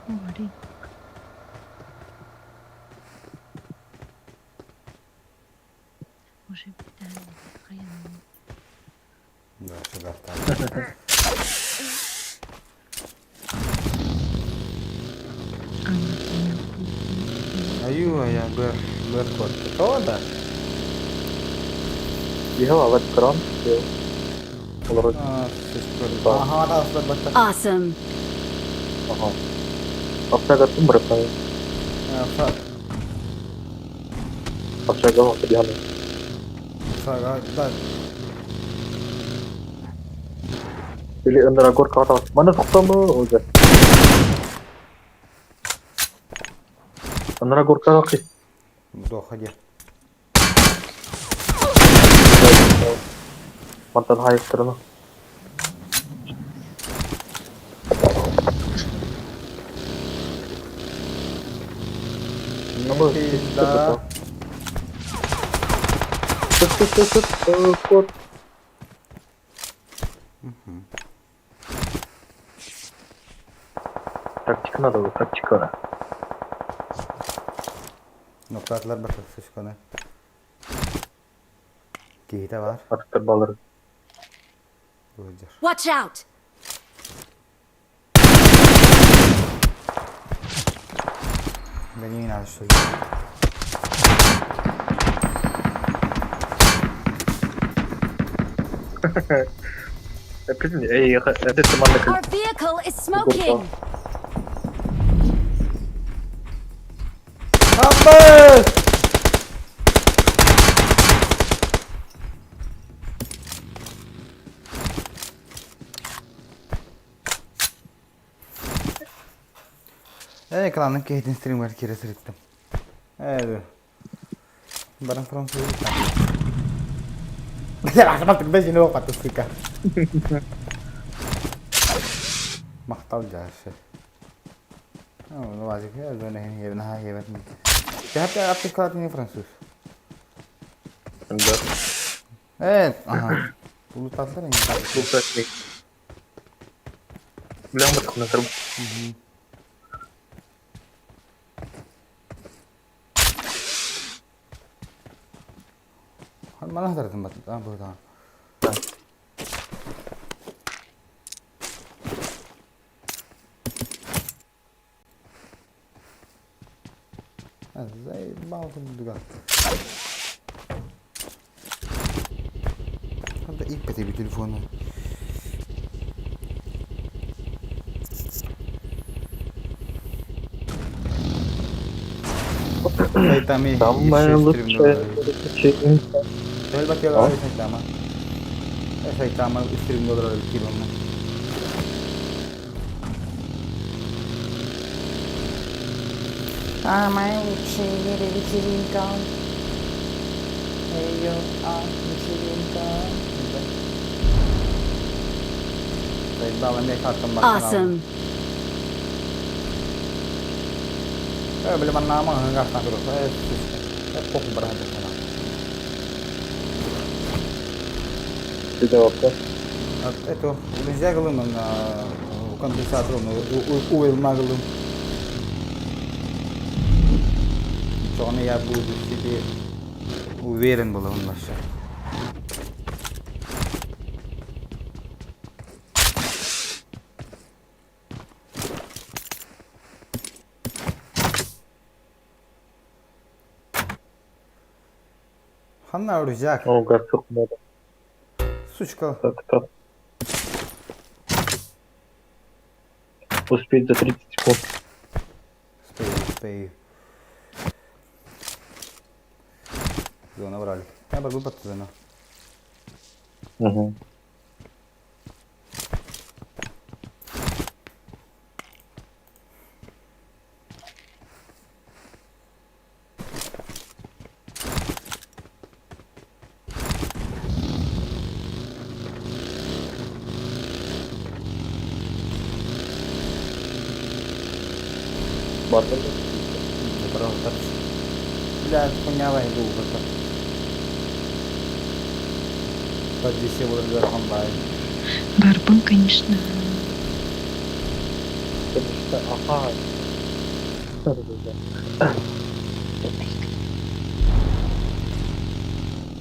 Ори. Уже бүтән хайан. Да, сюда Аю, я бер бер кот. То да. Ехала в экран. Олорор. А, Ага, да, бата. Awesome. Ага. Общага тумбра. Фак. Общага дианы. Фак, да. Или Эндрагор ката. Мана тоқтамы уже. Эндрагор ката. Доходи. Мантан хайстырны. Не пизда. Кот. Тактика надо, тактика. Noktalar бата сучканы. Киһитэ бар. Аттар балыр. Быдьар. Watch out! Да не надо что. Эй, это манна Our vehicle is smoking! Амбас! Эй, кланын кейтин стримгер кире сырыттым. Эй, баран француз. Бля, ахмат бежин оқ атты сука. Мақтал жашы. Ну, вазик, я знаю, не на хебет. Ты апты француз. Да. Э, ага. Улутатлар инде. Улутатлар. Бля, мы такой на Мана хатартым бат. А, бу да. Заебал курдуга. Ханта иппете би телефону. Сайтами Самое лучшее приключение. Төөл бакыялар сайтама. Сайтама стримдолар кибамна. Самая лучшая в мире вечеринка. Эй, йо, а, вечеринка. Awesome. Это нельзя компенсатор уйылмагылым. Соны я буду себе уверен был он вообще. Ханна рюкзак. Ол газ надо. Сучка. Так, так. Успеть за 30 секунд. Успею, успею. Зона брали. Я могу под зону. Угу. Барбар. Бля, хуйня иду это. Подвиси буду бай. Барбын, конечно. Конечно, ага.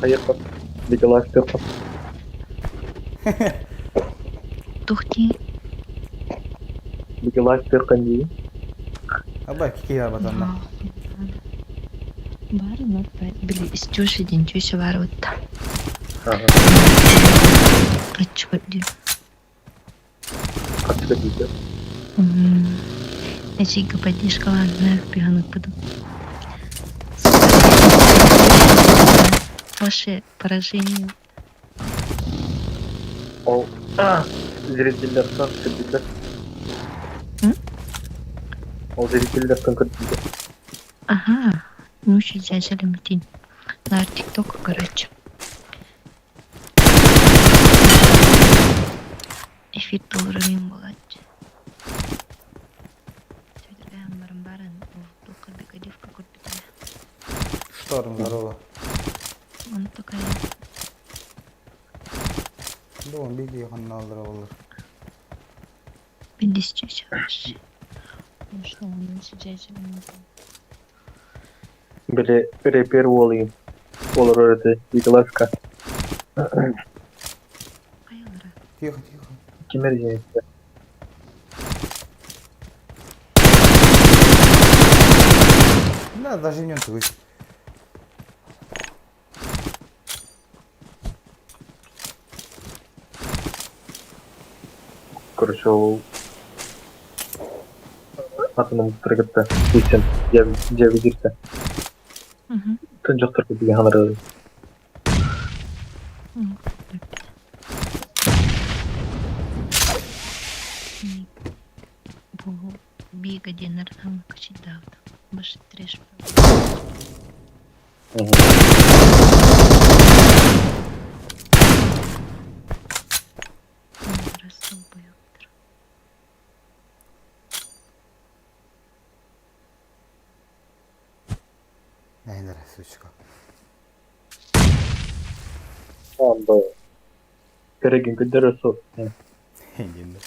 Поехал. Николай Степан. Тухти. Николай Степан. Аба кики батанна. Бар, ну, били, истюши, дентюши, бар, вот там. Ага. Аччы ди. Качка дейді. Эчига поддержкаларына быһанып буду. Ваше поражение. Ол зрительдерден кірділер. М? Ол зрительдерден кірділер. Ага. Ну, дин. На ТикТок, короче. Эфир долларымен болады. Шторм, здорово. Он такая. Да, он беги, он на здорово. Ну что, он Били репер олайым. Олар өрді. Николаевка. Тихо, тихо. Кемер жеңісті. Да, даже не он Короче, ол атының тұргытты. Исен. Жабидирді. Угу. Түн жақтырды деген ханырды. Бу бига денер качидавда. Баш треш. Рассылбайыптыр. Айнара, сучка. Анда. Кереген күндер сол. Енді.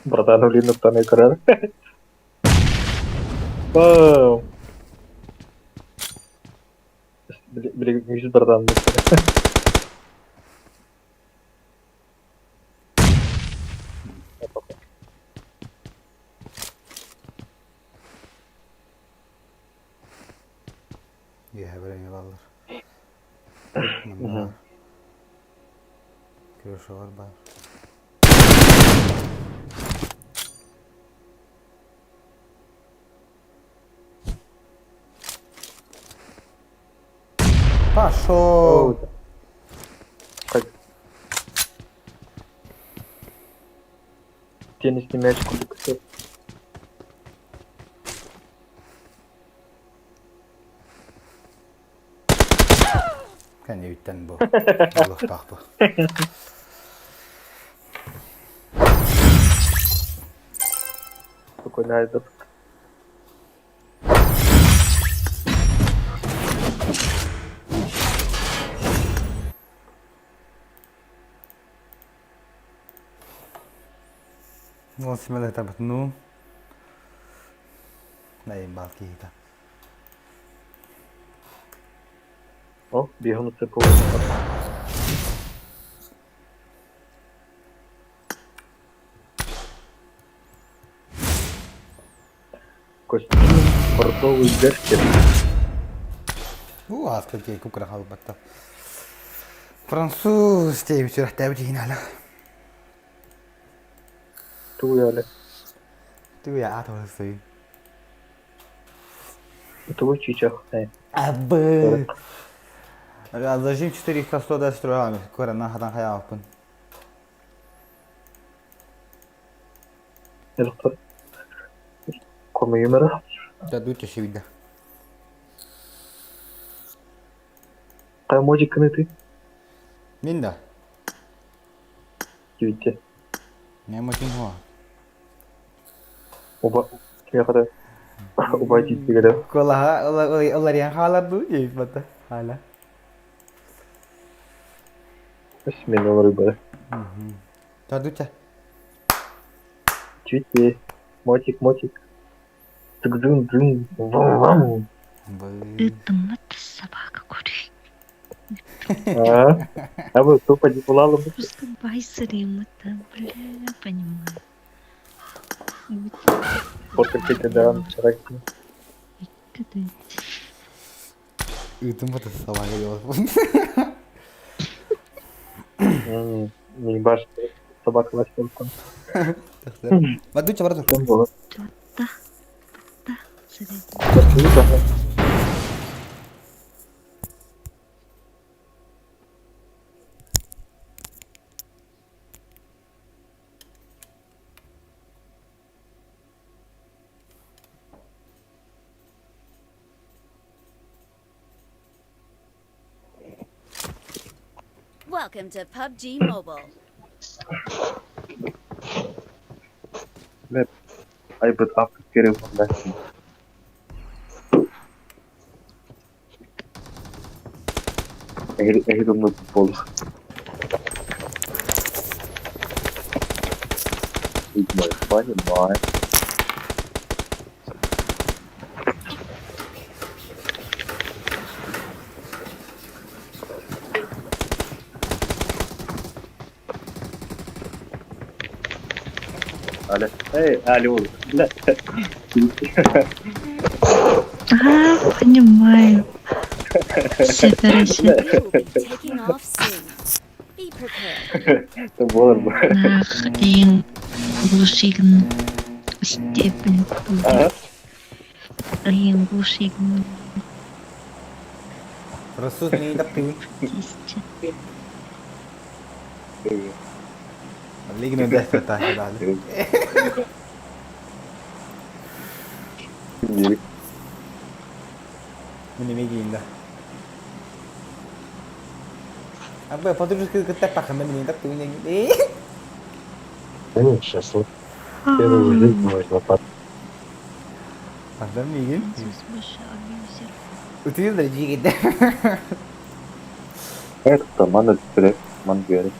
Братан, блин, на экран. Вау. Блин, братан. Я время баллар. Мында. Крышалар бар. Пошел! Как? Теннисный мяч курдук сөп. Кэннибиттэн бу буолуохтаах бу. Спокойно этот. Ол симэлэтабыт ну Найын бал киһитэ. О, бегун цепол. Костюм бордовый бэркин. Уу, ааска дии кукура хаалбатта. Француз диэбит сүрэхтээбит иһин ала. Тугуйали. Тугуя аат олорсуй. Тугу чичах. Абы. Зажим 400 көрөн хатан хайааппын. Комуюмара. Дадут шивида. Кай модиканы ты? Мин да. Кивитте. Не мотин хуа. Оба кимиэхэ убай тиийбигэр Кулаха олариан хаалар дуу диэбит хаала. Мин олорбара. Тадуча. Чути. Мотик, мотик. Тыгдын, дын, вам, вам. Ыттыммыт собака көрүй. А, а вы тупо не пулала бы. Просто байсырымыт, бля, понимаю. Фото да, чарак. Ыттыммыт собака Не баш собака ластелкон. Бадуча барда. Та, та, Welcome to PUBG Mobile. Айбыт апт керек болдасың. Эгер умну бол. Понимаю. Але, эй, алло, бля. А, понимаю. Сепарasi. We will be taking off soon. Be prepared. Это было бы. Нах, ең глушигін степень. Ага. Ең глушигін Француз не таптыы. тесте. Лигно десте таһы Мин эмиэ киинда. Абы подружка кытта пахана мин таптыы. Сейчас вот первый в жизни можно под Пардон мигин. Француз больше абьюзер. Утуйдар жигит. Это мана трек, ман говорит.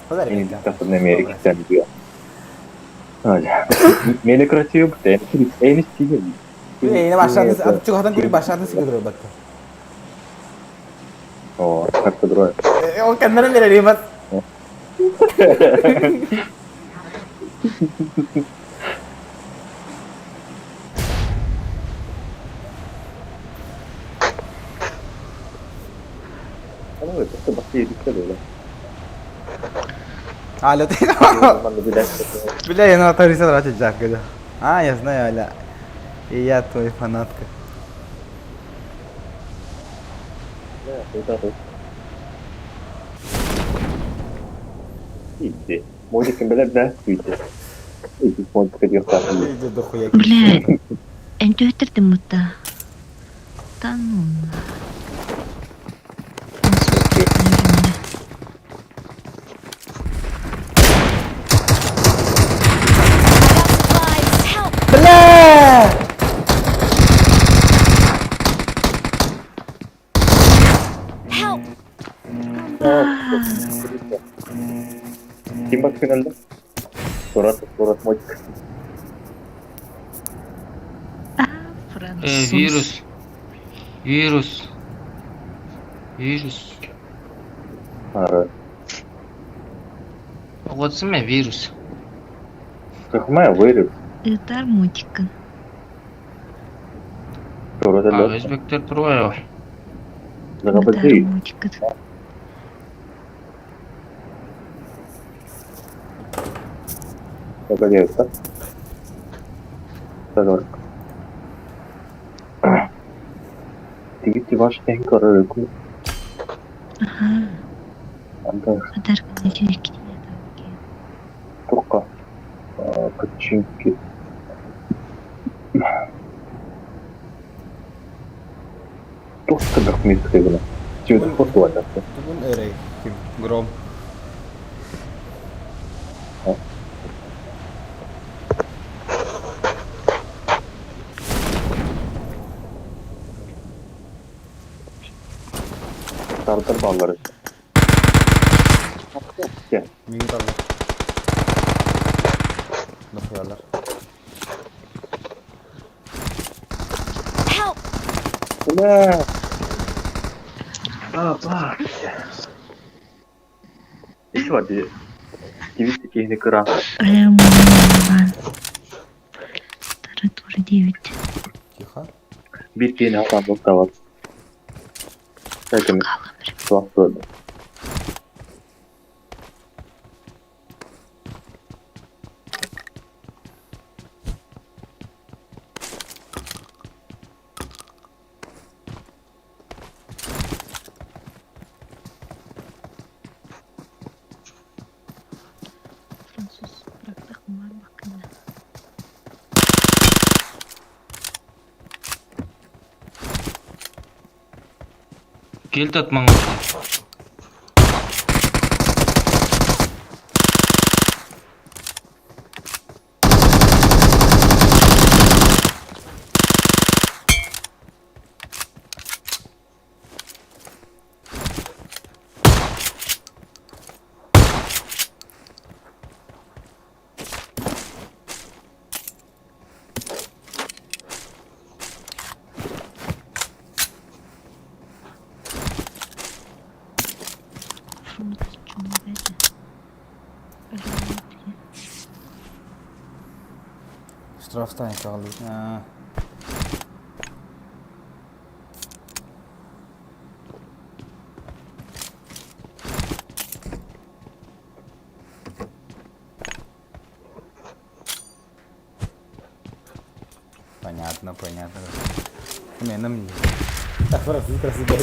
Америкадан Мени красивый, эми стиль. Башатын чугатан кури башатын сигедро батта. О, как по-другому. Ол кандара берери бат. Ну, это бассейн, да. Алло, ты. Бля, я на Тариса драчу жак А, я знаю, Аля. И я твой фанатка. Иди. Модик билэр да күйде. Иди модика диэхтээх. Иди дохуя Бля, эн төһөттөрдүн мутта? Да ну на. I got supplies. Help! Бля! Help! Ким баскынында? Сурат, сурат модик. А, Э, француз. вирус. Вирус. Вирус. Ары. Вот мен вирус. Кахмая вырыз. Ытар мутикын. Сурат А, эле. өзбектер турбайбы. Ытар Загабазы. мутикын. Загадется. Загадка. Тигити ваш тенкор. Аха. Анда Подарка на через Тока. Починки. Туох да документ гына. Сюда фото Тугун эрэй ким гром. Tartar balları. Миңин талла. Дохуялар. Help! Бля. А, ба. Еще один. Дивити кихни кыра. Роман. Таратура 9. Тихо. Bir kihni hatan nokta var. Belki tuhaf böyle. Француз. Бырактах мар бакына. Келтат маңа. Фрунт чумбеде. Штрафстан kaldı. А. Понятно, понятно. Не, на мне. Так, просто красиво.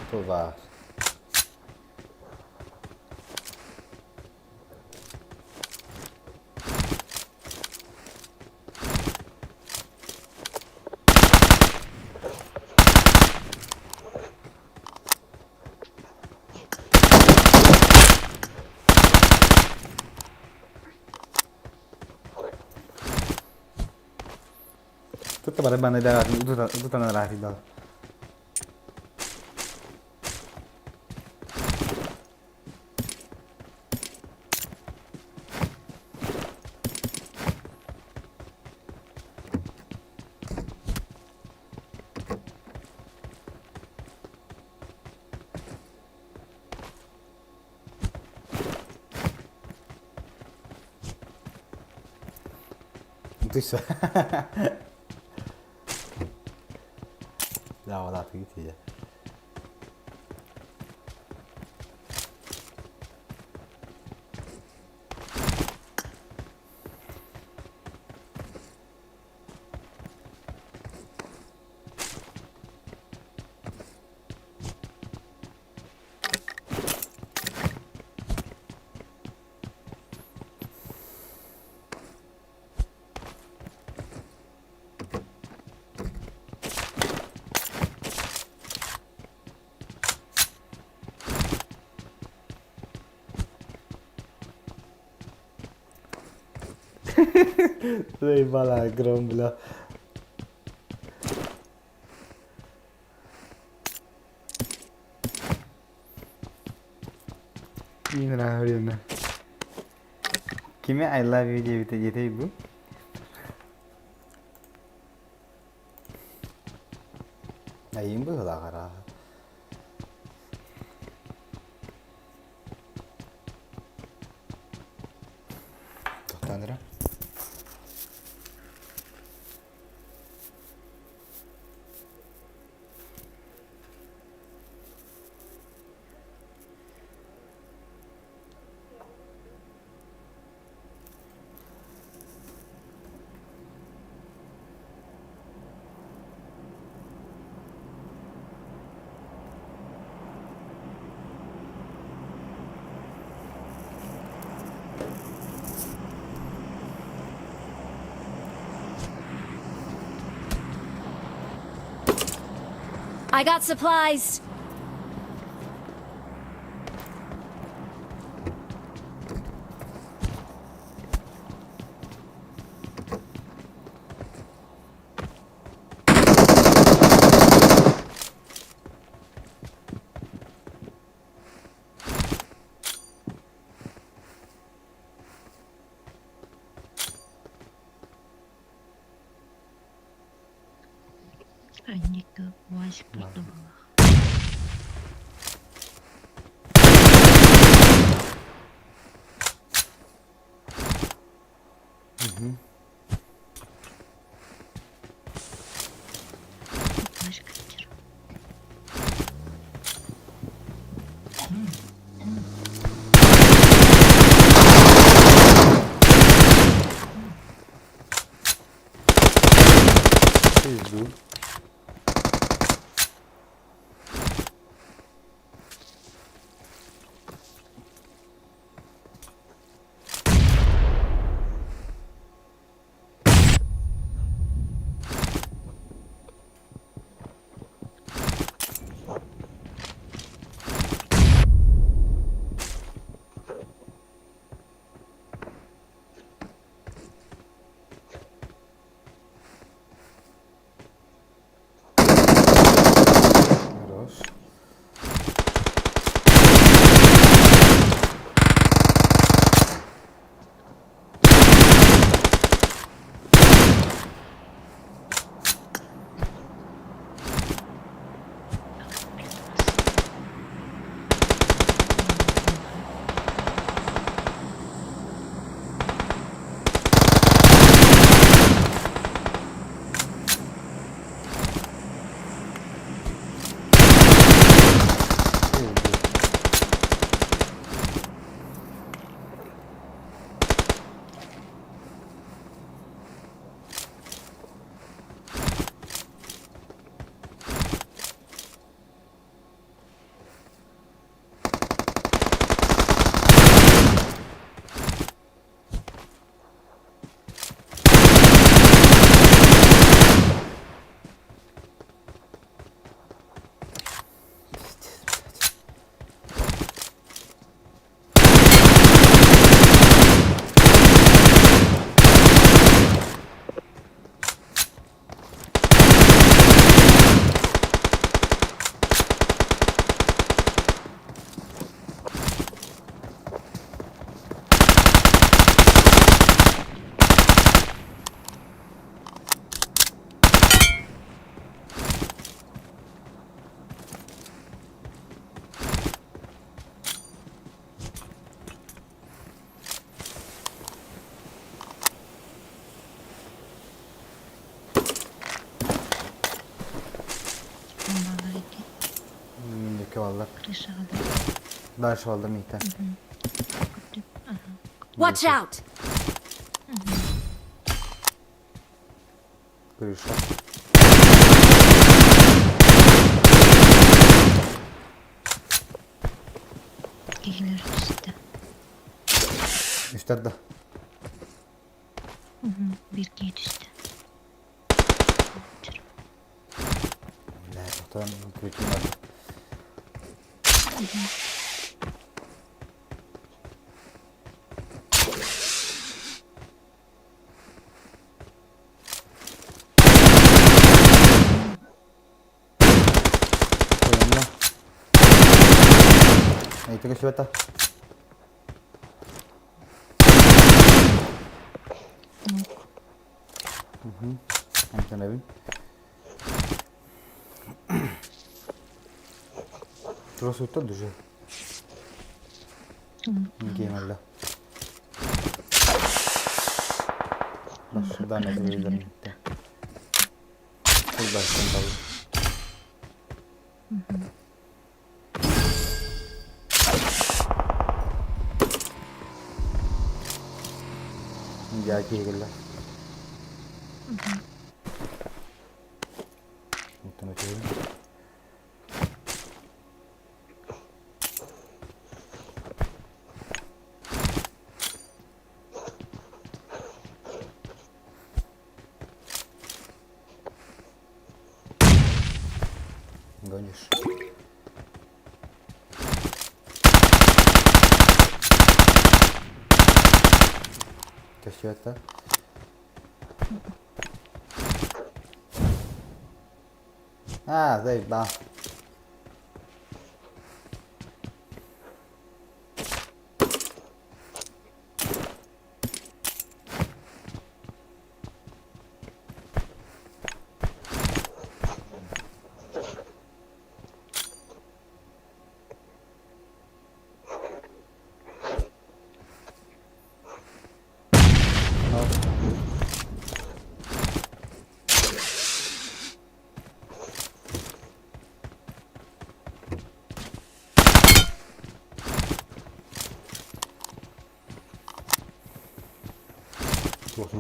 Тува. Tutta barabana da tutta tutta una Туйса. Даҕалаатыгыт ийэ. Заебала, гром, бля. Мин Кими I love you диэбитэ диэтэй бу? Айым быһыылаах арааһа. Тохтоон эрэ. I got supplies. Анника Вась продавала. Вась катер. Пизду. Кеваллар. Крышаҕа да. Дальше баллар мииттэн. Watch out! Крыша. Киһилэр түстэ. Үстэр да. Биир киһи түстэ. Бля, потом крути надо. Ойонно. Эйти көстүбэт Эмтэнэбин. Тура суттар дуже. Гемелле. Шудан эдилдерин. Кулбастан табы. Дьаа киһигиллэ. Оттон өтөбүн. Гонишь. Көстүбэт да? А, заебал.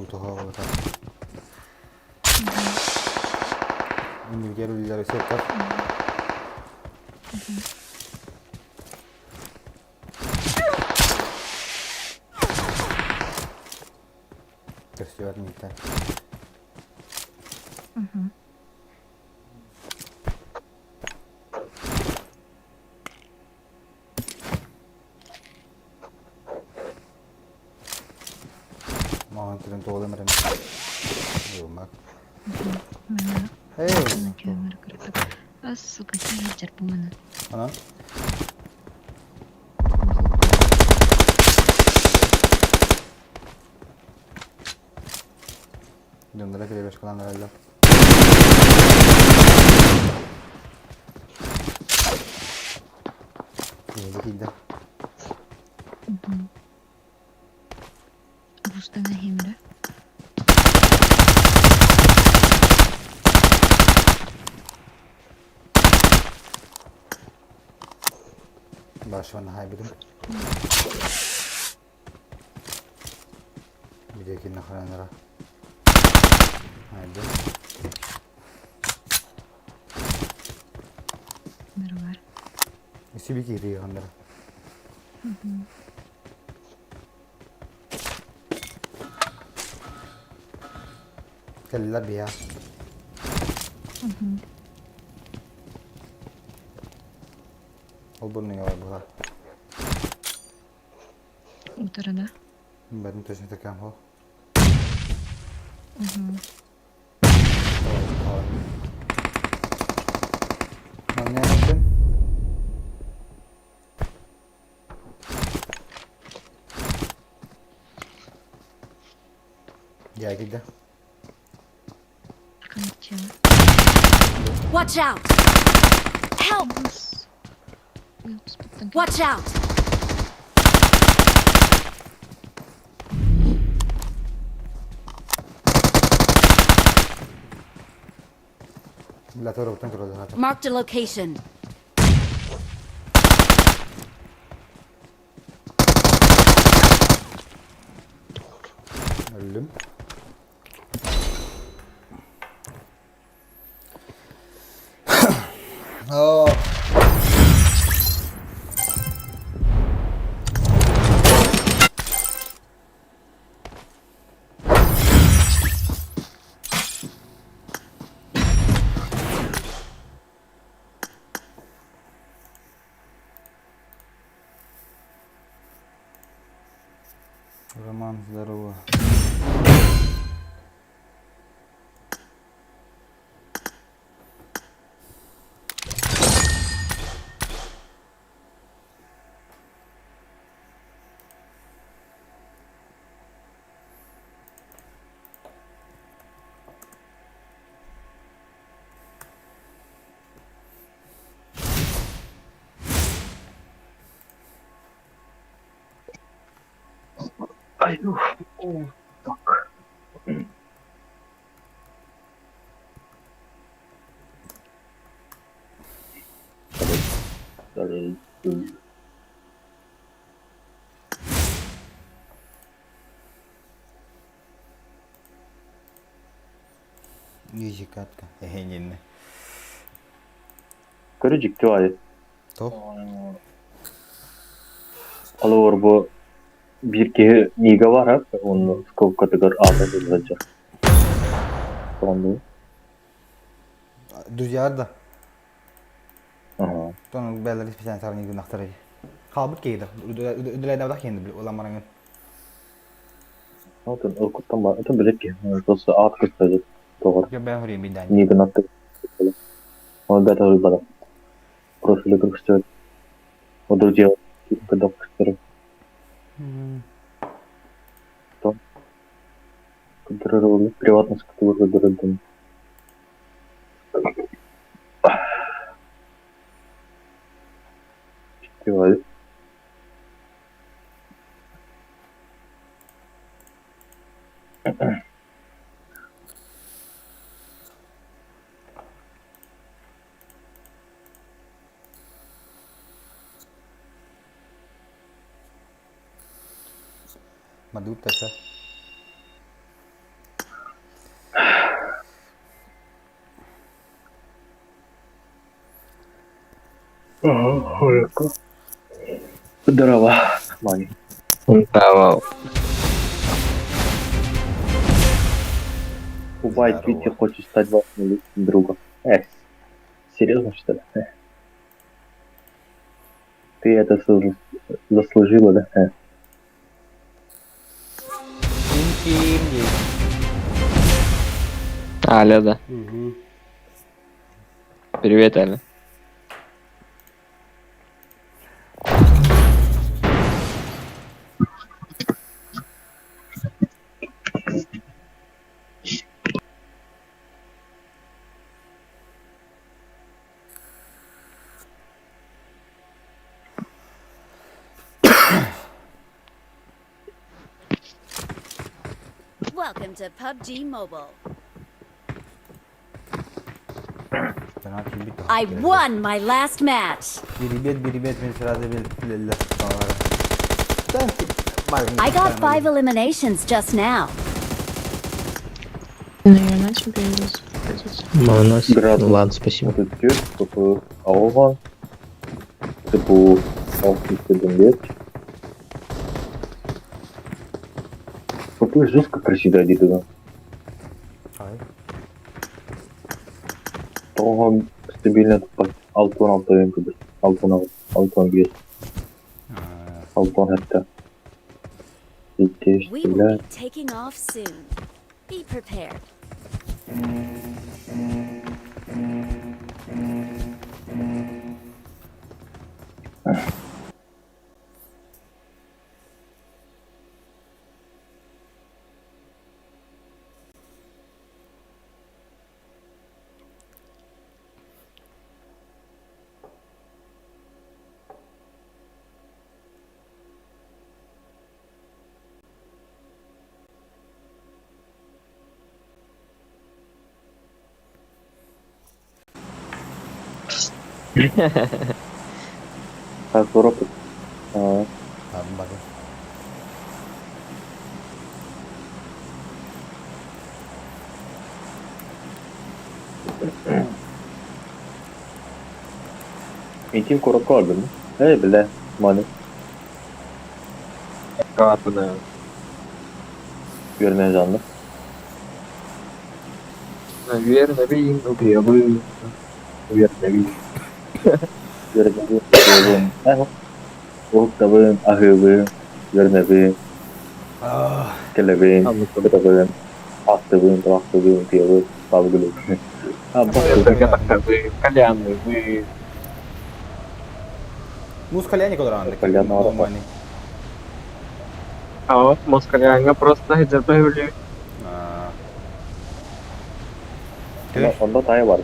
Туох Иннигэр үлэлэри сыппат. Көстүбэт мииттэн. Маҕан кэлэн туолан эрэн. Ылмак. А, сука, киһи бумана. Анан? Дьонноро перебежкалаан эрэллэр. Киһи киирдэ. Бустана химре. Башван хайбидым. Бидекин охранара. Хайды. Нырвар. Сиби киирии ханнара. Кэллилэр биһиэхэ. Ол бурнуга була. Утарана. Бәрін точно такая хо. Манна эттим. Дьэ киирдэ. Watch out! Help! Watch out! Бля, туруктан көрөлөр. Marked a location. Өллүм. Оо. Роман, здорово. Ай, уф, о, так. Изи катка. Эһиҥиннэ. Көрө дьикти баайы. Топ. Холобур бу биир киһи Нига барар, уонна скобкатыгар аата сылдьар. Оннук. Друзья да. Ага. Тон бэлэр специально сарнигы нахтары. Хаалбыт киһи да. Үдүлэйдэ киһи улам бараңын. Отон уруккуттан бар, отон билэр киһи. Просто аат кытта тоҕор. Дьэ бэйэм хөрүөн биирдээн. Нигын аттыгар. Ол бэт арыйбата. Профили көрүстүбэт. О друзья кыдаппыттара. Контролировали приватность, которую выбирали. Фестиваль. Мадут таса. Здорово, Мани. Здорово. Убай Твити хочет стать вашим лучшим другом. Эх, серьезно, что ли? Эх. Ты это заслужила, да? Эх. Ким дии. Аля, да. Привет, Аля. Welcome to PUBG Mobile. I won my last match. Бирибиэт бирибиэт мин сразу билэллэр. I got 5 eliminations just now. Наверное, тебе придется. Град. Ну ладно, спасибо. Типу, Алва. Типу, Алфи Какой жестко красиво одета. Тоҕо стабильно 6-16 ойон көрдө. 6-16, 6-15, 6-17. We will be taking off soon. Be prepared. Так, уроки. Митин куоракка олордум. Ээ, бile, маны Каатына. үөрэнэ жанны. Үөрэнэбин, утуйабын. Үөрэнэбин. Үөрэнэбин, утуйабын. Уһуктабын, аһыыбын, үөрэнэбин, кэлэбин, кытабын, астыбын, табахтыбын, утуйабын, бабыгылыбын. Эргэ тахсабын, кальянныыбын. Муус кальяне колоранда. Кальян Нормальный. А вот москаляҥҥа просто сылдьарба үһүлүү. Онно таайа бар.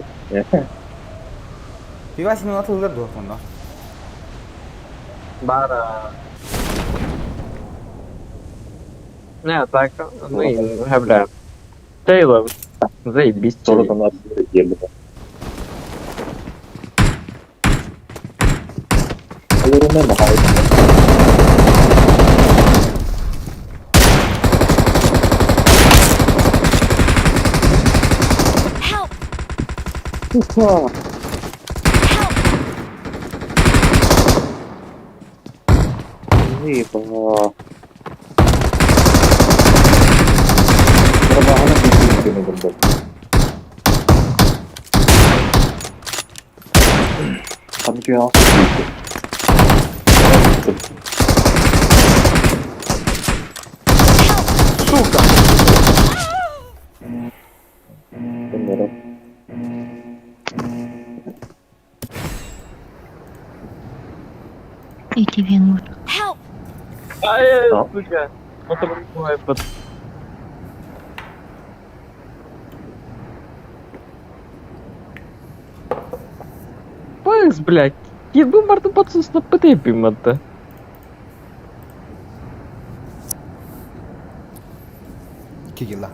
Пивасин атыллар дуо онно? Бара. Не, так, ну и бля. Тейлор, заебись. Sonradan diyebilirim. Алырынан Help! Help! Сука! Эти венгр. Help! Ай, сука! Мотобой под... Пыс, блядь! Ебу мартын подсусно пытыпим это. Кигиллах.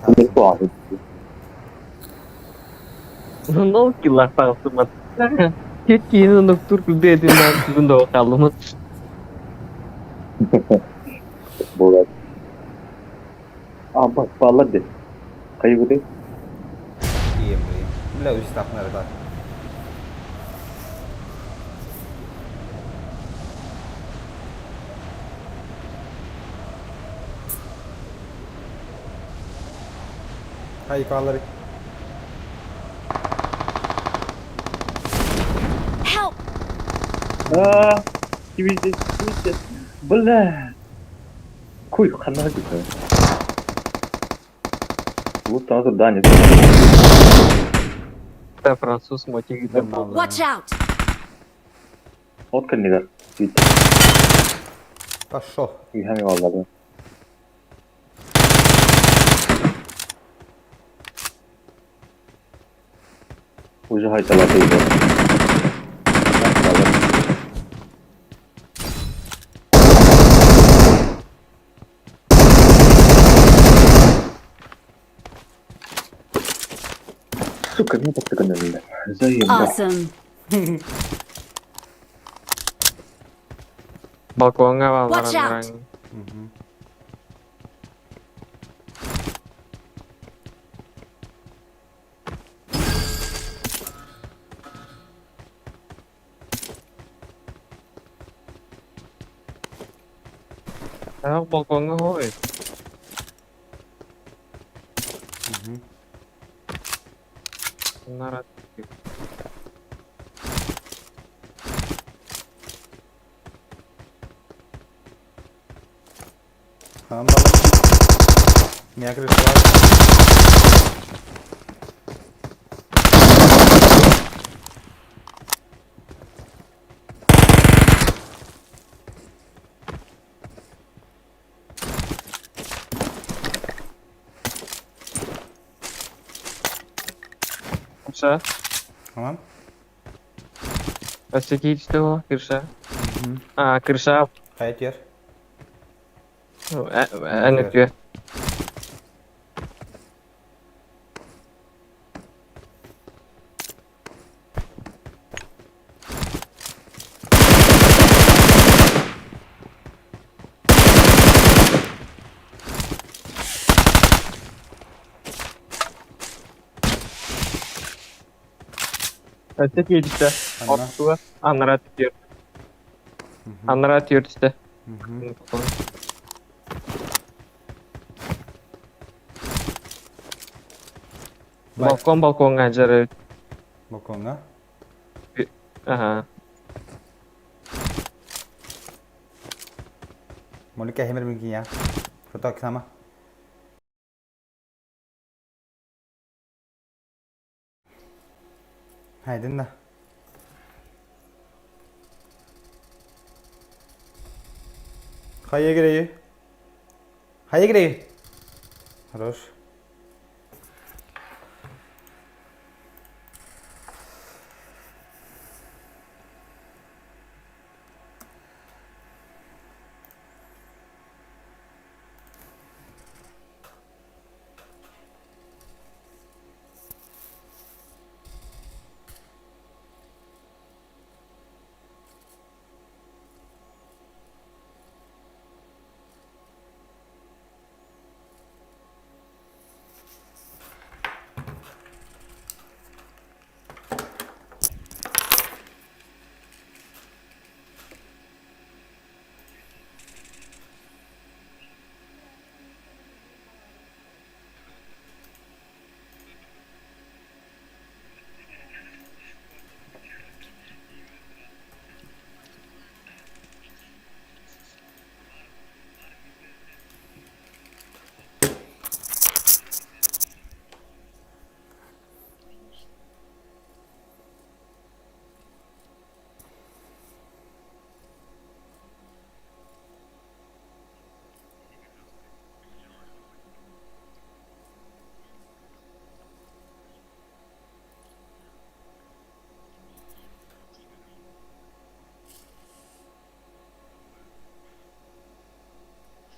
Ну, киллах тағысымат. Кеткейін оны турк дедin бүгін қалымын. Болады. А, бас баллар де. Қайы Ием, ием. Бля, үс тахнар да. Хай калары. Help! А, кибизе, кибизе. Бля. Куй, хана гүтэ. Вот тазыр Даня. Та француз мотик де Watch out! От кэннигэр. Пошел. Иһэн аллады. Уже хайталаты иде. Сука, не так такая Заебал. Awesome! Балконға Watch out. баллар. Балконға ой. Нарад. Tamam baba. Меня крышевал. Кырша. Tamam. Өстө о, кырша. А, кырша. Hayat yer. Ән өтүе. Өссө киирдэ. Ханна? Ортуга анараа түһүөр. Анараа түһүөр түстэ. Балкон балкоҥҥа дьарык. Балкоҥҥа? Аха. Молика хемер минкиня. Фото сама. Хайдын да. Хайа гирэйи? Хайа гирэйи? Хорош.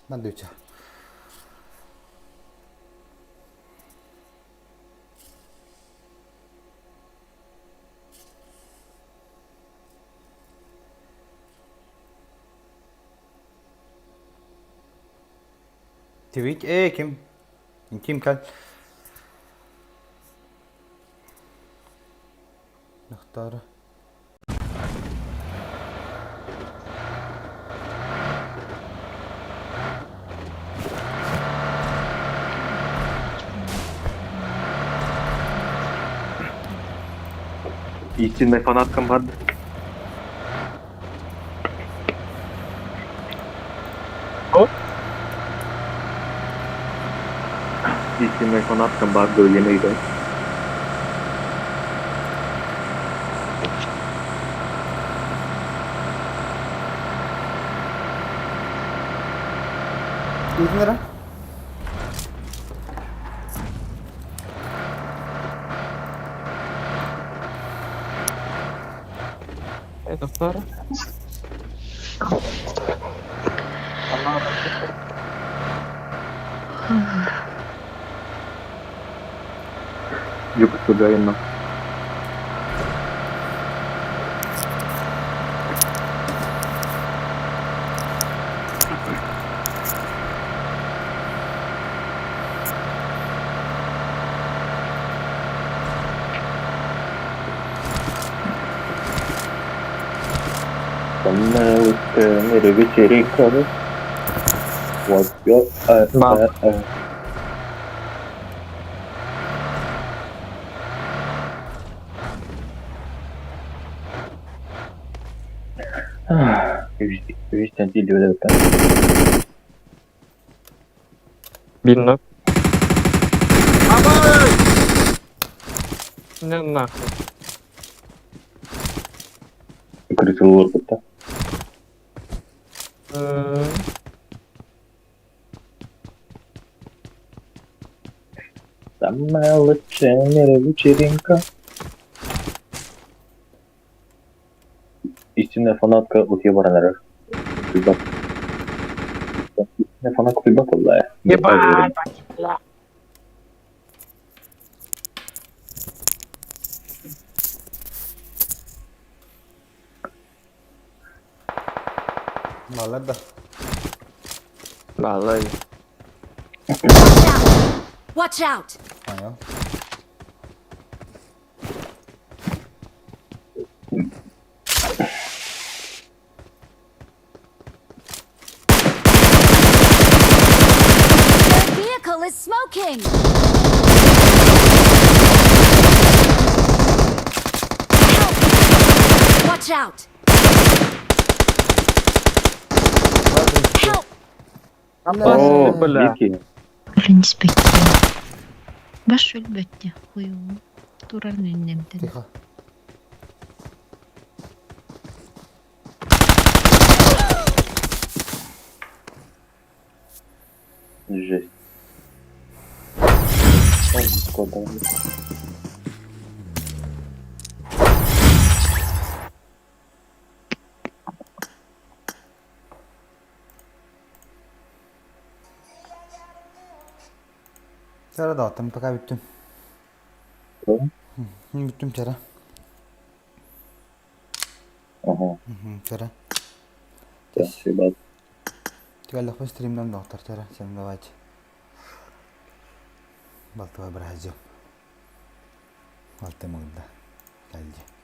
Мандуча. Твич ээ ким? Ким кэл? Дохтор. Истинный фанат комбат. Истинный фанат комбат Елена Иитиннэрэ? Это второ. Юксугайна. Вечеринка. Вот, Бам. Бир нок. Не нахуй. М, Самая лучшая в мире вечеринка. Истинная фанатка Утьебаранера. Истинная фанатка Куйбакулая. Ебать! Баллар да. Балай. Watch out! Watch out! Понял. vehicle is smoking! Help! Watch out! Help! О, бля. Өлөн испэттии. Баш өлбөттө, хуйуҥ. Турар нүннэмтэн. Тихо. Жесть. Чара даҕаттым, пока бүттүм. Бүттүм чара. Ага. Чара. Спасибо. Түгэллэхпин стримнан доҕоттор чара. Всем давайте. Балтыга быраһадьым. Алтым ыгырда. Кэлди.